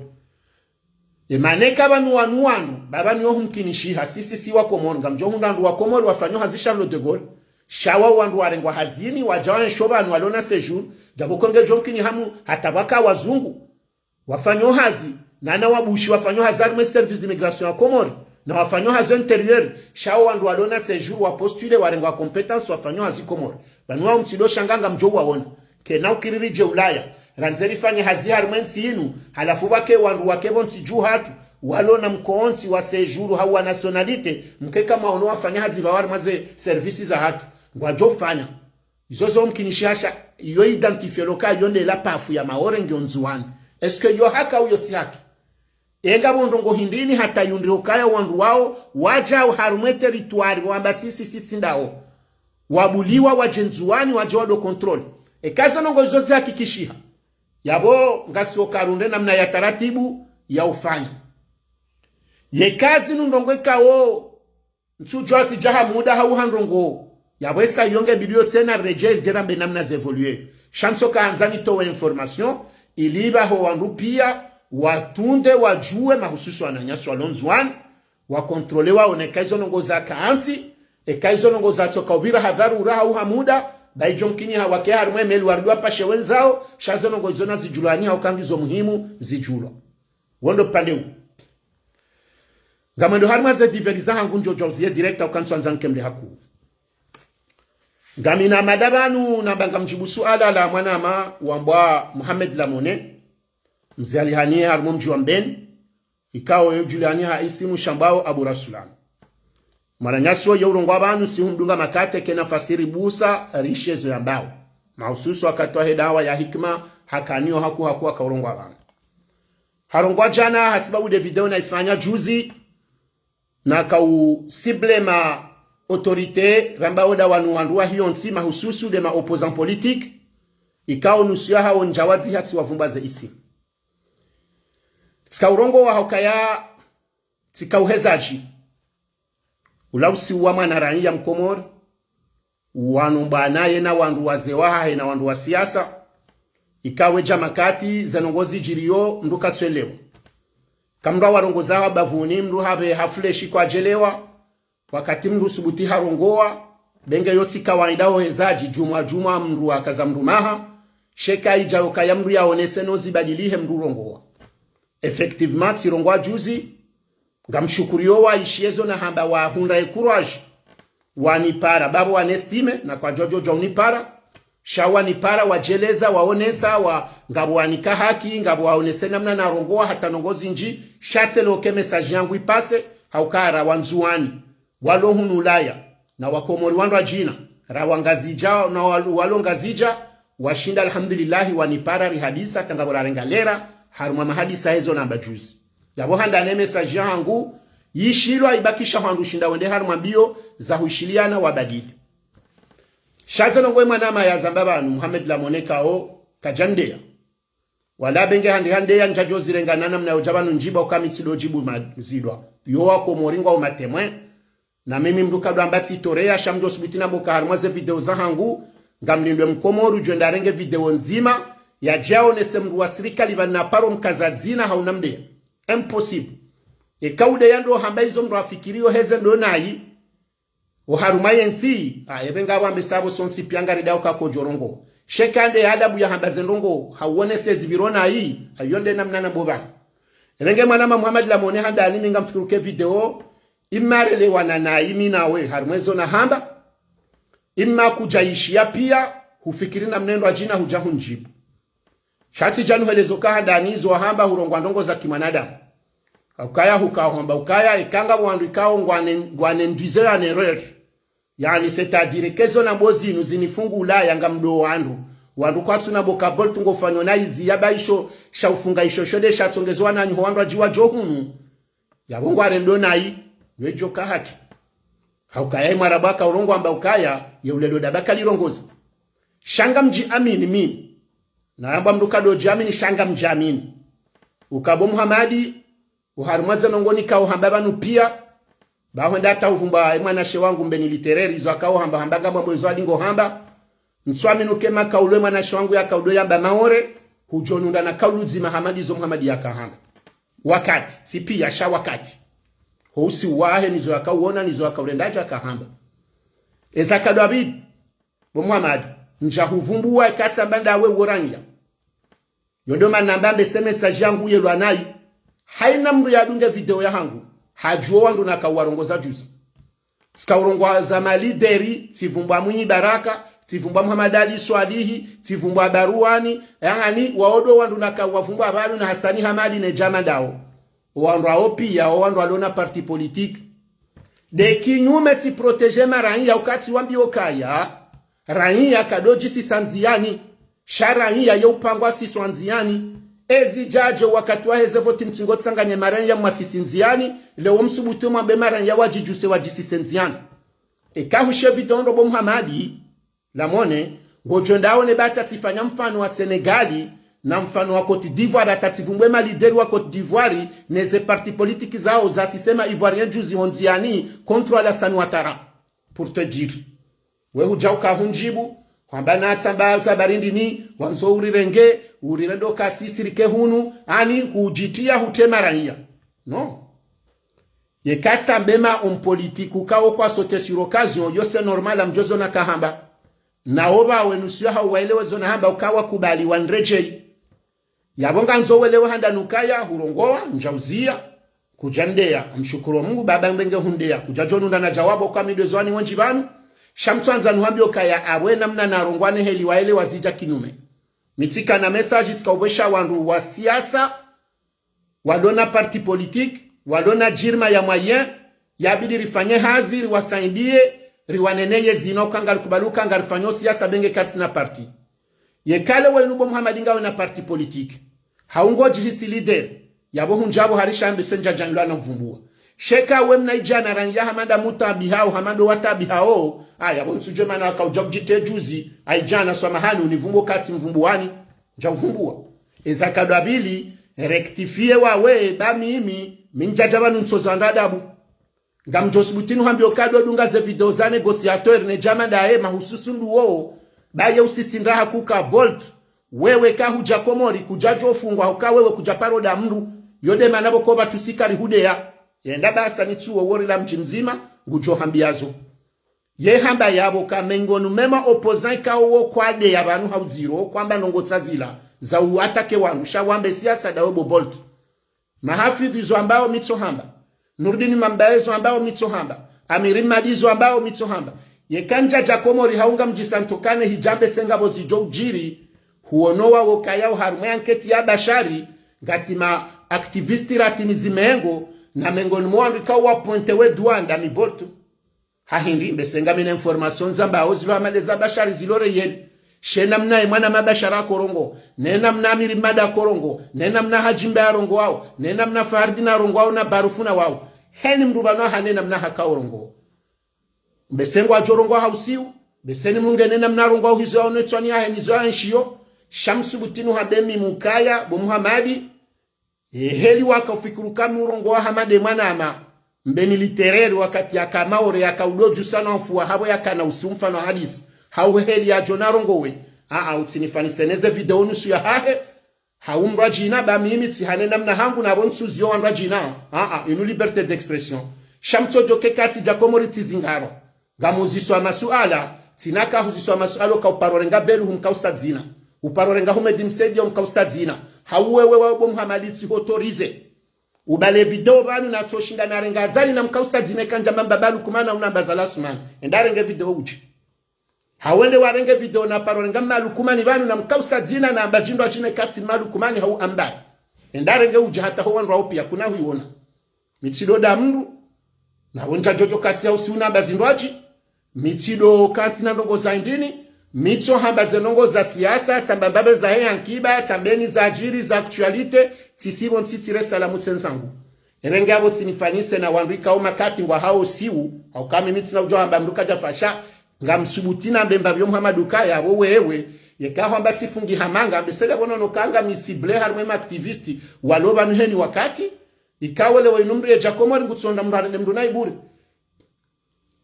Emana eka pvanu wanu wandru, pvapvanu yo humkinishiha, sisi si wa Komori, ngamdjo hundra wandru wa Komori wafanyo hazi Charles de Gaulle, sha wao wandru warengwa hazini, wadja waensho pvanu walona séjour, djapvo ko ngedjo mkini hamu, hata pvwaka wazungu. Wafanyo hazi, nana wabushi wafanyo hazi harimwe service d'immigration ya Komori, na wafanyo hazi intérieur, sha wao wandru walona séjour wa postuler warengwa compétence wafanyo hazi Komori. Pvanu wao mtsindo shanga ngamdjo waona. Kena ukiri ridje Ulaya, randze rifanye hazi harimwe ntsi inu, halafu pvwake wandru wake pvo ntsi dju hatru, walona mkontsi wa séjour hau wa nationalité, mkeka mwaono wafanya hazi pvao harimwa ze service zahatru. Ngwadjo fanya. Izo zo mkinishiha sha, iyo identifier lo ka yo nde la pafu ya Maore ngiyo Ndzuwani. Est-ce que yo haki au yo tsi haki? Enga pvo ndrongoo hindri ni hata yundri okaya wandru wao, wadjao harumwe territoire, wamba sisi si tsi ndawo. Wabuliwa wadje Ndzuwani, wadje wado contrôler. Eka ze ndrongoo izo zihakikishiha. Yapvo ngasi okarunde namna ya taratibu ya ufanya. Yeka zinu ndrongoo ikao, ntsudjuwa si dja ha muda hau ha ndrongoo. Yapvo esa iyo nge bidi yo tsena redjei djera mbe namna ze évoluer. Sha ntsoka handza nitowe information, ili pvaho wandru pia, watunde, wadjuwe, mahususu wananyasi walo Ndzuwani, wa contrôler waone eka izo ndrongoo zaka hantsi, eka izo ndrongoo zatsoka upvira ha dharura hau ha muda, ba idjo mkini ha wake harimwe meli warudi wapashe wendzao, sha zo ndrongoo izo nazidjulwa ni hauka ngizo muhimu zidjulwa. Wo ndo upande u. Ngamwendo harimwa ze divers zahangu ndjo djauziye direct hauka ntsu handza nkemle hakuu. Ngamina mada pvanu namba ngamdjibu suala la mwanama wambwa Mohamed Lamone, mzalihani harimwa mdji wa Mbeni, ikao yo djulihani ha isimu shambwao Abu Rasulan. Mwananyasi oyo urongoa pvanu si humdunga makate kena fasiri busa rishezo yambao. Mahususu wakati wahe dawa ya hikima hakaniyo haku haku akaurongoa pvanu. Harongoa djana hasibabu de video naifanya juzi, nakau cible ma autorité ramba oda wanu wandru wahiyo ntsi mahususu de ma opposants politiques, ikao nusu yahawo ndjawadzi hatsi wavumbwa ze isimu. Tsikaurongoa haukaya tsikauhezadji. Ula usiwa mwana raiya mkomori, wanu mbwana yena wandru wazee wahahe na wandru wa siasa, ikawe dja makati ze ndrongoo zidjiriyo mndru katsuelewa. Kamndru awarongoza wa bavuni, mndru hapve hafleshi kwadjelewa, wakati mndru subuti harongoa, benge yotsi kawaida ohezadji, djumwa djumwa mndru akaza mndru maha, sheka idjayo kaya mndru yaonese no zibadilihe mndru rongoa. Effectivement, tsirongoa juzi, ngamshukuriyo waishiye zo nahamba wahundra ye courage, wanipara, bapvo wanestime, na kwadjodjodja unipara, sha wanipara, wadjeleza, waonesa, wa, ngapvo wanika haki, ngapvo waonese namna narongoa, hata ndrongoo zindji, sha tselo ke message yangu ipase, haukaya ra wandzuwani, walo hunu Ulaya, na wakomori wandru wadjina, ra wangazidja, na wal-, walo ngazidja, washinda alhamdulillahi wanipara rihadisa, tangapvo rarenga lera, harumwa mahadisa hezo namba juzi. Yapvo handa ne message yahangu, yishilwa ibakisha hwandru shinda wende harumwa mbio za huishiliana wabadili. Sha ze ndrongoo mwanama yazamba pvanu, Mohamed Lamone kao, kadjandeya. Wala benge handi handeya ndjadjo zirenga na namna yodja pvanu ndjibu uka mi tsido djibu mazidwa. Yo wakomori ngwao matemwe, na mimi mndru kadwamba tsitoreya, sha mndru subuti nambo ka harumwa ze video zahangu, ngamlindwe mkomori udjo ndarenge video ndzima, yadje yaonese mndru wa sirikali pvanu na paro mkaza dzina hauna mdeya. Impossible. Eka udeya ndo hamba izo mndru afikiriyo heze ndo nayi, oharumwa yentsi, a, epve ngapvo ambesa pvo sontsi pia ngaridao kakodjorongoa. Sheka nde adabu yahamba ze ndrongoo, hauonese zipviro nayi, ayo nde namna nambo pvanu. Epve nge mwanama Mohamed Lamone handani mi ngamfikiri uke video, imma relewana nayi mi nawe, harumwa ezo nahamba, imma kudjaishiya pia, hufikiri namna ndrwadjina hudja hundjibu. Sha tsidja nuhelezo ka handani izo wahamba hurongoa ndrongoo za kimwanadamu. Ukaya huka hwamba ukaya, eka ngapvo wandru ikao ngwane, ngwane nduize ya nereur. Yaani, c'est-à-dire, kezo nambo zinu zinifungu Ulaya ngamdo wandru. Wandru kwatsu nambo ka bolt ngofanyo na izi yaba isho, sha ufunga isho shode sha tsongezo wananyi ho wandru wadjiwa djo hunu. Yapvo ngwarendo nayi, wedjo ka haki. Haukaya imwarabu akaurongoa amba ukaya, ye ulelo dabaka lirongozi. Sha ngamdji amini mimi. Na yamba mndru kadodji amini, sha ngamdji amini. Uka bo Muhamadi, oharumwa ze ndrongoo nikao hamba pvanu pia, ba hwenda hata uvumbwa emwanashe wangu Mbeni Litereri, izo akao hamba hamba ngamwambo izo adingo hamba, ntsu amini uke makaulu emwanashe wangu yakaudo yamba Maore, hudjo nunda na kaulu dzima hama ndizo Muhamadi yakahamba. Wakati, tsi pia sha wakati. Ho usi wahe nizo yakauona, nizo yakaurenda dja kahamba. Eza kadwabidi, bo Muhamadi, ndja huvumbua eka tsamba ndawe uwo raiya. Yo ndo mana namba mbe se message yangu yelwa nayi. Haina mndru yadunge video yahangu, hadjuo wandru nakauwarongoza juzi. Tsikaurongoa za malideri, tsivumbwa Mwinyi Baraka, tsivumbwa Muhammad Ali Swalihi, tsivumbwa Baruani, yaani, waodo wandru nakauwavumbwa pvanu na Hasani Hamadi ne djama ndao. Owandru wao pia, owandru walona parti politique. De kinyume tsiprotéger maraiya ukati wambiyo kaya, raiya kadodjisisa ndziani, sha raiya ye upangwa siswa ndziani. Ezi djadje wakati waheze voti mtsingo tsanganye maraiya mwasisi ndziani, leo msubutu mwambe maraiya wadjidjuse wadjisise ndziani. Eka hushe video ndo bo Muhamadi, Lamone, ngodjo ndaone ba hata tsifanya mfano wa Senegali, na mfano wa Côte d'Ivoire, hata tsivumbwe malideri wa Côte d'Ivoire, neze parti politique zao zasise ma Ivoirien juzi ho ndziani, contre Alassane Ouattara. Pour te dire. We hudja uka hundjibu, hwamba natsamba za barindi ni, wandzo urirenge, urirendo kasi sirike hunu, ani hudjitia hutema raiya. Non. Yeka tsambe ma hommes politiques ukao kwa sauter sur occasion, yo c'est normal amdjozo nakahamba. Nao ba wenu sio hau waelewe zo nahamba ukawa kubali wanredjei. Yapvo ngandzo welewe handa nukaya, hurongoa, ndjauziya, kudjandeya, mshukuru Mungu baba mbenge hundeya, kudjadjo nunda na djawabu kwa midwe zowani wendji pvanu, sha mtswandza nuhambiyo kaya awe namna narongoa ne heli waelewa zidja kinyume. Mi tsika na message tsikaubesha wandru wa siasa, walona parti politique, walona djirma ya moyen, Yabidi rifanye hazi, riwasaidie, riwaneneye zinu, uka ngarikubali uka ngarifanyao siasa, be nge karitsina parti. Yeka leo wenu bo Muhamadi ngawe na parti politique, hau ngodjihisi leader, yapvo hundjapvo hari sha mbe se ndjadjandlwa na mvumbua. Sheka we mna idjana rangi ya hama nda mutaabihao, hama ndo wataabihao, a, yapvo ntsudjuwa mana waka udja kudjitejuzi, a idjana swamahani univumbuo katsi mvumbuani, ndja uvumbua. Eza kadwa pvili, rectifier wawe, ba mimi, mi ndjadja pvanu ntsoza ndradabu. Ngamdjo subuti nuhambie uka ndo dunga ze video za négociateur ne djama ndaye mahususu nduwo, ba ye usisi ndraha kuka Bolt, wewe kahudja Komori, kudjadjo fungwa, uka wewe kudja paro nda mndru, yo nde mana pvo ko pvatsu si karihudeya, yenda basa ni tsuwo wori la mdji mdzima, ngudjo hambia zo. Ye hamba yapvo ka mengoni mwa ma opposant ikao wo kwadeya pvanu ha udziro, wo kwamba ndrongoo tsa zila, za uatake wandru, sha wambe siasa ndawe bo Bolt. Mahafidhu izo ambao mi tso hamba. Nurdin Mambaye zo ambao mi tso hamba. Amiri Mmadi zo ambao mi tso hamba. Yeka ndjadja Komori hau ngamdjisantokane hidjambe se ngapvo zidjo udjiri, huono wawo kaya uharumwa ye enquête ya Bashari, ngasi ma activiste ratimizi mengo, na mengoni mwa wandru ikao wa pointer we duwa nda mi Bolt. Ha hindri, mbe se ngamina information zambao zilo hama nde za Bashari zilo réel. She namna ye mwana ma Bashari akorongoa, ne namna Amiri Mmadi akorongoa, ne namna Hadji Mbaye arongoao, ne namna Fardine arongoao na Barufu na wao. Heni mndru pvanu hane namna haka urongoa. Mbe se ngwadjo rongoa ha usiu, mbe se ni mndru nge ne namna arongoao hizo yaono itswani yahe nizo ya nshiyo, sha msubuti nuhambe mi mukaya, bo Muhamadi, eheli waka ufikiri uka mi urongoa hama nde mwanama, mbe ni littéraire wakati yaka Maore yaka udodju sana mfua hapvo yaka na usiu mfano hadisi. Hau heli yadjo narongowe. A, a, utsinifanise neze video nusu yahahe. Hau mndru adjina ba mimi tsi hane namna hangu na pvo ntsuziyo wandru adjina. A, a, inu liberté d'expression. Sha mtsodjo ke katsi dja Komori tsi zingaro. Ngamuziswa masuala, tsina ka huziswa masuala uka uparo renga Belu humkausa dzina. Uparo renga Humedi Msaidié humkausa dzina. Hau wewe wa bo Muhamadi tsi hautorisé. Ubale video pvanu na tso shinda na renga Azali na mkausa dzina eka ndja mamba ba Lukumana unamba Azali Assoumani. Enda renge video udje. Hau ende warenge video na paro renga ma Lukumani pvanu na mkausa dzina na amba djindru adjina katsi ma Lukumani hau amba. Enda renge udje hata ho wandru wao pia kuna huiona. Mi tsi ndo nda mndru, na pvo ndjadjodjo katsi ya usiu namba zindru adji, mi tsi ndo katsi na ndrongoo za indini, mi tso hamba ze ndrongoo za siasa, tsamba mbabe za he ankiba, tsambeni za djiri, za actualité, tsisi pvo ntsi tsire salamu tse ndzangu. Ebe nge apvo tsinifanise na wandru ikao makati ngwahao usiu, hauka mi mi tsina udjo hamba mndru kadja fasha, ngamsubuti nambe mbapvi yo Muhamadi uka yapvo wewe, yeka hwamba tsifungi hamanga, mbe se ngapvo nono ka ngami ciblé harumwa ma activiste, walo pvanu heni wakati, ikao leo inu mndru yedja Komori ngutsonda mndru harende mndru na ibure.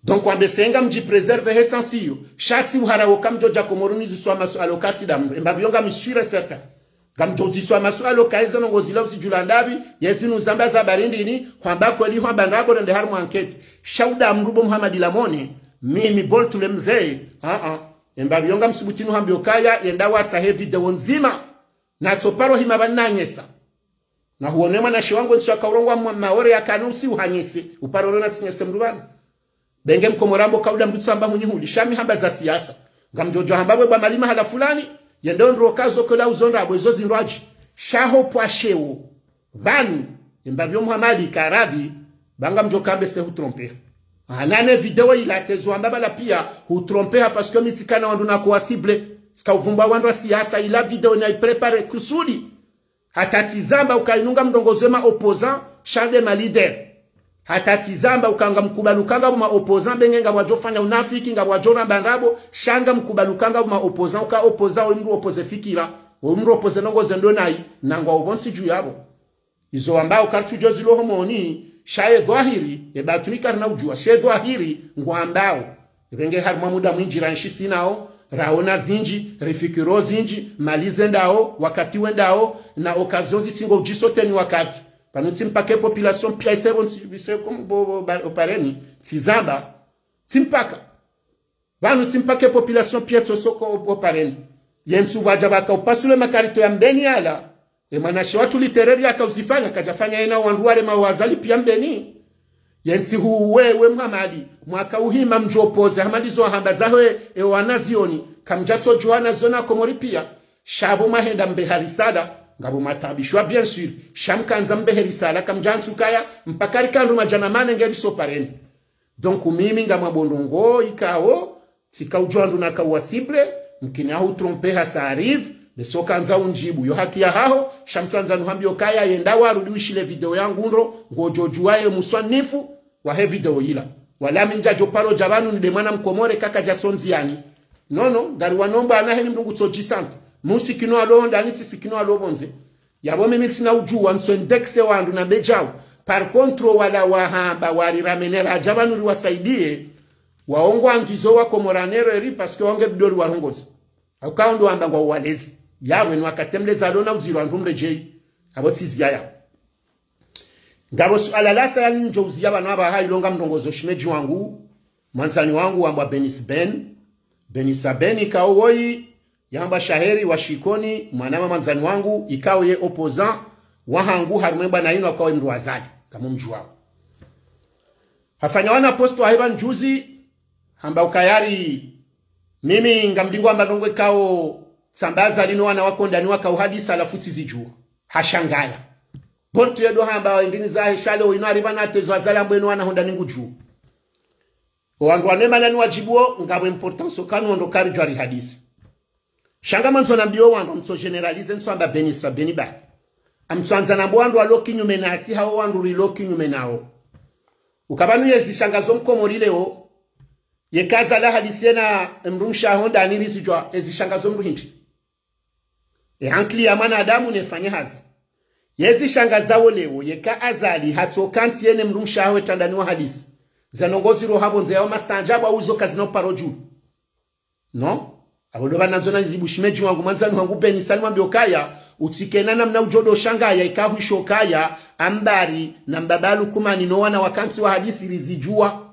Donc, wambe se ngamdji préserver he sens iyo. Sha tsi uhara wo ka mdjodja Komori niziswa masuala uka tsi nda mndru. Embapvi yo ngami sûr et certain. Ngamdjo uziswa masuala uka eze ndrongoo zila uzidjula ndapvi, yezinu zamba za barindini, hwamba kweli hwamba ndrabo rende harumwa enquête. Sha uda mndru bo Muhamadi Lamone, mimi Bolt le mzee, a, a. Embapvi yo ngamsubuti nuhambie ukaya, yenda watsahe video ndzima. Na tso paro hima pvanu nanyesa. Na huone mwanashe wangu ntsi yaka urongoa mwa Maore yaka nusi uhanyese, uparo rona tsinyese mndru pvanu. Be nge Mkomori ambo ka uda mndru tsamba hunyihuli, sha mi hamba za siasa. Ngamdjodjo hamba we bwa Malima hala fulani, yende ondro kazo kola uzo ndrabo izo zindru adji. Sha ho pvwa sheo. Pvanu, embapvi yo Muhamadi karadhi, ba ngamdjo kambe se hutrompeha. Anane video ila tezo amba bala pia, hutrompeha parce que mi tsikana wandru nako wa ciblé. Tsika uvumbua wandru wa siasa ila video na iprépare kusudi. Hata tsizamba uka inu ngamdrongozeo ma opposant, sha nde ma leader. Hata tsizamba uka ngamkubali uka ngapvo ma opposant, be nge ngapvo wadjo fanya unafiki, ngapvo wadjo ramba ndrabo, sha ngamkubali uka ngapvo ma opposant, uka opposant, wo mndru opposé fikira, wo mndru opposé ndrongoo ze ndo nayi, na ngwao pvontsi dju yapvo. Izo wambao karitsudjo zilo homoni, sha ye dhwahiri, ye batwini karina udjua, she dhwahiri, ngwambao. Ebe nge harumwa muda mwindji ranshi sinao, raona zindji, rifikiro zindji, mali zendao, wakati wendao, na occasion zitsingo udjisoteni wakati. Pvanu tsi mpaka e population pia ise pvo ntsi, ise comme bo, bo, ba, opareni, tsizamba, tsi mpaka. Pvanu tsi mpaka e population pia tsosoko opareni. Ye ntsu pvwadja pvaka upasule makarito ya Mbeni yala. E mwanashe watru littéraire yaka uzifanya, kadjafanya yena wandru wale ma Azali pia Mbeni. Ye ntsi hu wewe Muhamadi, mwaka uhima mdjo opposé, Hamadi zo hamba zahe, e wanazioni, kamdjatso djuwa na zona Komori pia. Sha pvo mwahenda mbe ha risala. Ngapvo mataabishwa, bien sûr. Sha mkandza mbehe risala, kamdjantsu kaya, mpaka rikandru madjana mane ngeri sopareni. Donc, mimi ngamwambo ndrongoo ikao, tsika udjuwa ndru naka uwa cible, mkini ahu tromper ha ça arrive, be so kandza undjibu. Yo haki yahaho, sha mtsandza nuhambiyo kaya, yenda warudi wishile video yangu ndro, ngodjo djuwa ye muswanifu, wahe video yila. Wala mi ndjadjo paro dja pvanu nde mwana mkomori kaka dja sondzi yani. Non, non, ngari wanomba ana heni mndru ngutsodjisanta. Musikino alo ndani tsisikino alo pvondze. Yapvo mimi tsina udjuwa ntso indexe wandru na bedjau. Par contre, wala wahamba wari ramenera dja pvanu riwasaidie. Waongo andzi zo wakomori anero eri, parce que wange bidori warongozi. Hauka ondo wamba ngwa uwalezi. Yawe no akatemleza alo na udziro andru mredjei. Apvo tsiziya yapvo. Ngapvo suala lasa yani ndjo uziya pvanu apvaha ilo ngamrongozo shemedji wangu, mwandzani wangu wambwa Benis Ben. Benisa Beni kao woyi, yamba shaheri wa Shikoni, mwanama mwandzani wangu, ikao ye opposant wahangu harumwa ebwana inu akao ye mndru wa Azali, ngamumdjuwao. Hafanya wana posto wahe pvanu juzi, hamba ukaya ri, mimi ngamdingo amba ndrongoo ikao tsamba Azali no wana wako ndani waka uhadisa halafu tsizidjuwa. Hashangaya. Bon tu yedo hamba indrini zahe sha leo inu ari pvanu atezo Azali ambe no wana ho ndani ngudjuwa. Owandru wanu emana niwadjibuo, ngapvo importance okanu ondo karidjuwa rihadisi. Sha ngamwandzo nambiyo wandru, mtso généraliser, ntso amba Benisa Beni bahi. Amtso andza nambo wandru walo kinyume nasi hau wandru rilo kinyume nao. Uka pvanu yezi shangazo mkomori leo, yeka Azali ahadisi yena mdrumshe waho ndani rizidjuwa, ezi shangazo mndru hindri. E ankili ya mwanadamu nefanye hazi. Yezi shangazawo leo, yeka Azali hatsoka ntsi yene mdrumshe waho etrandani wahadisi. Ze ndrongoo ziro hapvo nze yao mastaanjabu au zo kazina uparo dju. Non? Apvo ndo pvanu nandzo nanyizibu shemedji wangu mwandzani wangu Benisa nimwambiyo kaya, utsikena namna udjo do shangaya ika hwisho kaya, ambari, na mbaba Lukumani no wana waka ntsi wahadisi rizidjuwa.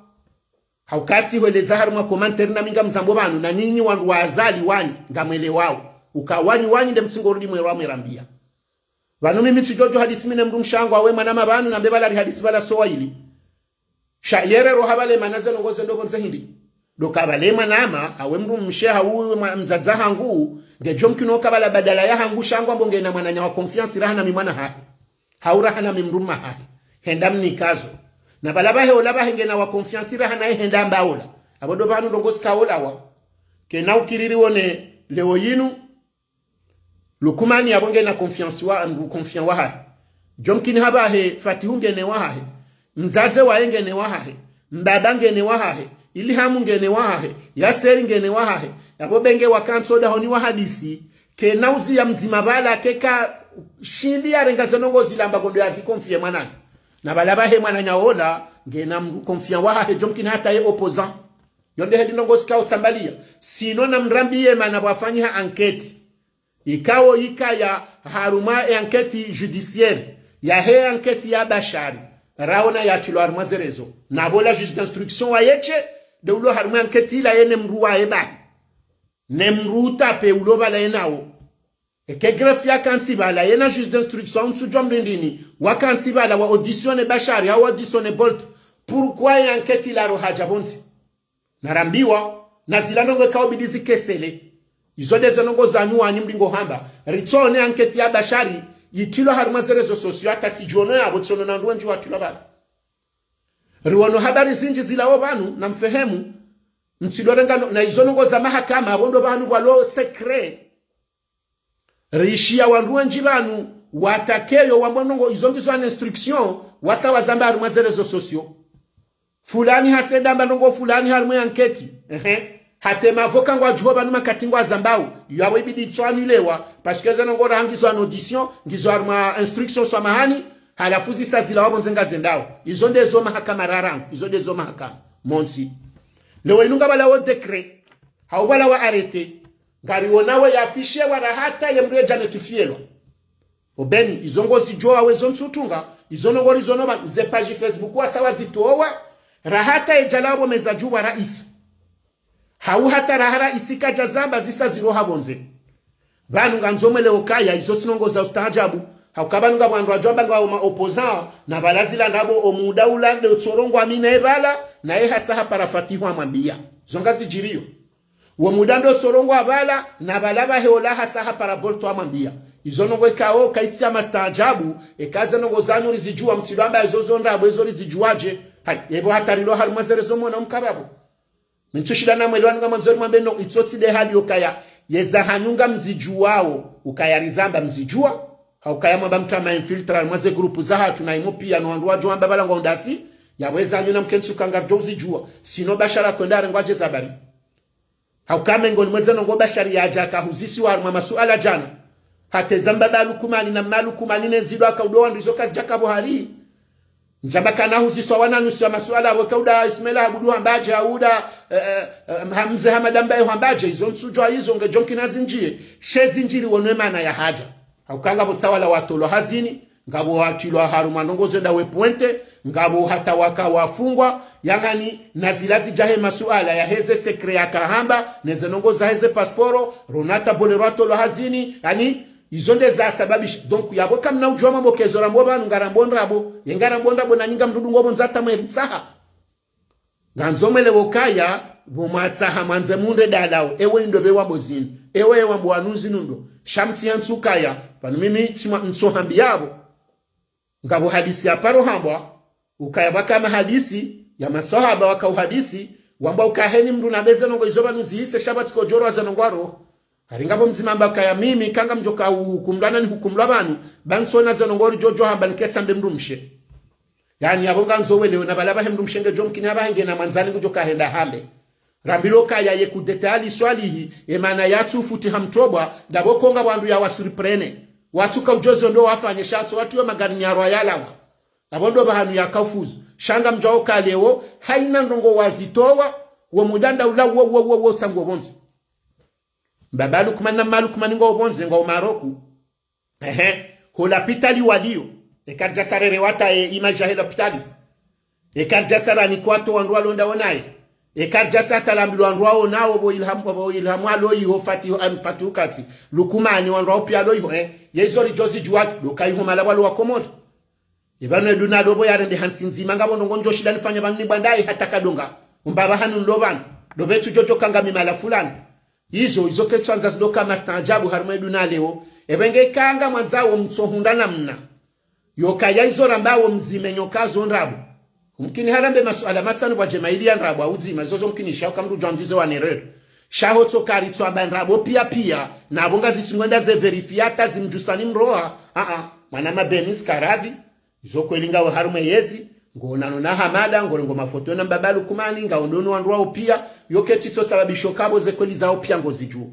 Hauka tsi hweleza harumwa commentaire na mi ngamzambo pvanu, na nyinyi wandru wa Azali wanyi, ngamwelewao. Uka wanyi wanyi nde mtsingorudi mwelewa mwerambiya. Pvanu mimi tsidjodjo hadisi mi ne mdrumshe wahangu awe mwanama pvanu nambe pvala rihadisi pvala sowaili. Sha yere roha pvale mana ze ndrongoo ze ndrongoo nze hindri. Ndo ka pvale mwanama, awe mdrumshe hau mwa-, mdzadze wahangu, ngedjo mkino ka pvala badala yahangu sha ngwambo ngena mwananya wa confiance raha na mi mwana hahe. Hau raha na mi mdrume hahe. Henda mnikazo. Na pvala pvahe ola pvahe ngena wa confiance raha naye henda amba ola. Apvo ndo pvanu ndrongoo zika ola wa. Kena ukiriri wone leo yinu. Lukumani apvo ngena confiance wa, mdru confiant wahahe. Djo mkini hapvahe Fatihu ngene wahahe. Mdzadze waye ngene wahahe. Mbaba ngene wahahe. Ilihamu ngene wahahe. Yaseri ngene wahahe. Yapvo be nge waka ntsi odahoni wahadisi. Kena uziya mdzima pvala keka shindi yarenga ze ndrongoo zila amba kondo yazi confier mwananya. Na pvala pvahe mwananya ola, ngena mdru confiant wahahe djo mkini hata ye opposant. Yo nde heli ndrongoo zika utsambaliya. Sino namrambiye mana pvwafanyiha enquête. Ikao ikaya harumwa e enquête judiciaire. Yahe enquête ya Bashari. Raona yatilwa harumwa ze réseaux. Na pvola juge d'instruction wa Yeshe, nde ulo harumwa enquête ila yene mdru waye bahi. Ne mdru utape ulo pvala yenao. Eke greffier yaka ntsi pvala, yena juge d'instruction, ntsudjuwa mdru hindrini, waka ntsi pvala wa auditionner Bashari, hau auditionner Bolt. Pourquoi ye enquête ila ro hadja pvondze? Narambiwa, na zila ndrongoo ikao bidi zikesele. Izo nde ze ndrongoo zanyu wanyi mlingo hamba. Ritsone enquête ya Bashari, yitilwa harumwa ze réseaux sociaux, hata tsidjono yapvo tsiono na wandru wendji watilwa pvala. Riwono habari zindji zilawo pvanu, na mfehemu, mtsidorenga no, na izo ndrongoo za mahakama, apvo ndo pvanu pvwalo secret. Rishiya wandru wendji pvanu, watakeyo wambwa ndrongoo izo ngizo an instruction, wasa wazamba harumwa ze réseaux sociaux. Fulani hasenda amba ndrongoo fulani harumwa ye enquête. Ehe. Hata emavoka ngwadjuho pvanu makati ngwazambao. Yapvo ibidi itso annulewa, parce que ze ndrongoo raha ngizo an audition, ngizo harumwa instruction swamahani, halafu zisa zilawa pvondze ngazendao. Izo nde zo mahakama rarangu, izo nde zo mahakama. Montsi. Leo inu ngapvalawo décret, hau pvalawa arrêté. Ngariwonawo yafishewa raha hata ye mdru yedja netufiyelwa. Obeni, izo ngozidjuwa we zo ntsutunga, izo ndrongoo rizono pvanu, ze page Facebook wasa wazitowa, raha hata yedja lapvo meza dju wa raisi. Hau hata raha raisi kadja zamba zisa zilawa pvondze. Pvanu ngandzo mwelewe ukaya, izo tsi ndrongoo za ustaajabu, hauka pvanu ngapvo wandru wadjo amba ngwao ma opposant, na pvala zila ndrabo omuda ula nde utsorongoa mi naye pvala, naye hasa hapara Fatihu amwambiya. Zo ngazidjiriyo. Wo muda ndo utsorongoa pvala, na pvala pvahe ola hasa hapara Bolt amwambiya. Izo ndrongoo ikao kaitsi ya mastaajabu, eka ze ndrongoo zanyu rizidjuwa mtsidjo amba ezo zo ndrabo ezo rizidjuwa dje. Hayi, yepvo hata rilo harumwa ze réseaux mwana mkababo. Mi ntsushinda namwelewa ngamwandzo rimwambe no, itso tsi nde hali yokaya, yeza hanyu ngamzidjuwao, ukaya rizamba mzidjuwa, ha ukaya mwamba mtama infiltré harumwa ze groupe zahatru na imwe piya no wandru wadjo wamba pvala ngwa undasi, yapvo eza hanyu namkentsi uka ngaridjo uzidjuwa, sino Bashar kwenda harengwa dje za bari. Ha uka mengoni mwa ze ndrongoo Bashar yadja kahuzisiwa harumwa masuala djana. Hata eza mbaba Lukumani na mma Lukumani ne zido aka udo wandru izo kazidja kapvo hari. Ndjamba kana huziswa wana nusu ya masuala weka uda Ismaila Abudu hambadje, uda, eh, eh, eh, Hamze Hamada Mbaye hambadje, izo ntsudjuwa izo ngedjo mkini zindjiye. She zindjiri wonwe mana ya hadja. Ha uka ngapvo tsi wala watolwa hazini, ngapvo watrilwa harumwa ndrongoo zenda we pointé, ngapvo hata waka wafungwa, yangani na zila zidja he masuala ya heze secret yaka hamba, neze ndrongoo za heze pasporo, ronata bolero watolwa hazini, yani, izo nde zasababisha. Donc, yapvo kamna udjuwa mambo kezo rambo pvanu ngarambo ndrabo, ye ngarambo ndrabo na nyinga mdudu ngopvo ndzata mwe ritsaha. Ngandzo mwelewe ukaya, pvo mwatsaha mwandze mundre dalao, ewe indo pve wambo zini, ewe wambo wanu nzi nundo, sha mtsi ya ntsu ukaya, pvanu mimi tsimwa ntso hambi yapvo. Ngapvo hadisi ya paro hambwa, ukaya pvwaka mahadisi, ya maswahaba waka uhadisi, wamba uka heni mndru na pve ze ndrongoo izo pvanu zihise sha pvatsi kodjorwa ze ndrongoo aro. Hari ngapvo mdzima amba ukaya mimi, ka ngamdjoka uhukumlwa na nihukumlwa pvanu, ba ntsona ze ndrongoo ridjo djo hamba niketsa mbe mndru mshe. Yani, yapvo ngandzo welewe na pvala pvahe mndru mshe ngedjo mkini apvahe ngena mwandzani ngudjo kahenda hambe. Rambilwa ukaya ye kudeta Ali Swalihi, emana yatsu futi hamtobwa, ndapvo konga wandru ya wasurprene. Watsu ka udjozo ndo wafanye sha tso watru we magari nyarwa yalawa. Apvo ndo pvahanu yaka ufuzu. Sha ngamdjuwa uka leo, haina ndrongoo wazitowa, wo mudanda ula wo, wo, wo, wo, sangu wo pvondze. Mbaba Lukumani na mma Lukumani ngwao pvondze, ngwao Maroku. Ehe, ho lapitali waliyo. Eka ridjasa rere wata e image ya he lapitali. Eka ridjasa ranikwa to wandru walo ndawo naye. Eka ridjasa hata rambilwa wandru wao nawo pvo Ilham, pvo Ilham alo iho Fatihu, am, Fatihu Kati. Lukumani wandru wao piya alo iho, eh. Ye izo ridjo zidjuwa, ndo ka iho mala walo wa Komori. Epvanu eduna lopvo yarende hantsi ndzima ngapvo ndrongoo ndjo shinda nifanye pvanu ni bwandayi hata kadonga. Umba pvahanu nlo pvanu. Ndo pvetsu djo djo kanga mi mala fulani. Izo, izo ketsu andza zidoka mastaajabu harumwa eduna leo. Epvenge kanga mwandzao mtso hundra namna. Yokaya izo rambao mzime nyoka zo ndrabo. Mkini harambe masuala matsanu pvwa djema ili ya ndrabo, au dzima, izo zo mkini sha uka mndru djwa mdjize wa nerero. Sha ho tso kari tso amba ndrabo piya piya, na pvo ngazi tsi ngwenda ze vérifier hata zimdjusani mroha, a, a, mwana mabeni sikaradhi, izo kweli ngawe harumwa yezi, ngo onano na Hamada, ngo rengo mafoto na mbaba Lukumani, nga ondono wandru wao piya, yo ketsi tso sababisho kapvo ze kweli zao piya ngo zidjuo.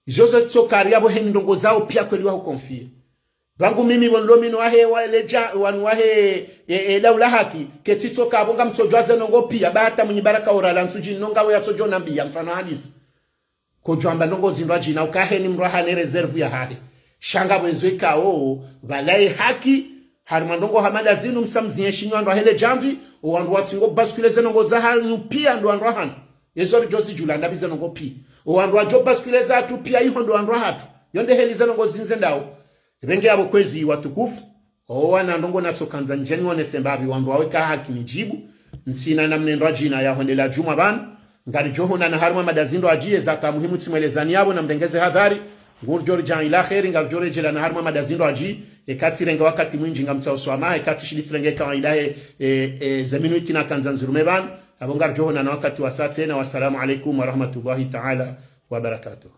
Izo zo tso kari yapvo heni ndrongoo zao piya kweli wahu confier. Pvangu mimi pvo nlo mino wahe wa eleja, wanu wahe, e, e, daula haki, ketsi tso kapvo ngamtsodjuwa ze ndrongoo piya, ba hata Mwinyi Baraka orala ntsudji no ngawe yatsodjo nambiya mfano hadisi. Kodjo amba ndrongoo zindru adjina uka heni mndru ahane réserve ya hahe. Sha ngapvo ezo ikao, pvalaye haki, harumwa ndrongoo hama nda zinu msa mziye shinyi wandru ahele djamvi, o wandru watsingo basculer ze ndrongoo za hanyu piya ndo wandru ahanu. Ezo ridjo zidjula ndapvi ze ndrongoo piya. O wandru wadjo basculer za hatru piya iho ndo wandru ahatru. Yo nde heli ze ndrongoo zindze ndawo. Epvenge yapvo kwezi watukufu. Owana ndrongoo natso kandza ndjeni wonese mbapvi wandru wawe ka haki nidjibu. Ntsina namna ndrwadjina ya hwendela djumwa pvanu. Ngaridjo honana harumwa mada zindru adji, eza ka muhimu tsimwelezani yapvo na mrengeze hadhari. Ngurdjo ridja ila kheri, ngaridjo redjela na harumwa mada zindru adji. Eka tsirenge wakati mwindji ngamtsao swamaha, eka tsishili tsirenge kawaida e, e, e, ze minuti nakandza nzirume pvanu. Apvo ngaridjo honana wakati wa saa tsena. Wassalamu alaikum warahmatullahi taala wabarakatuh.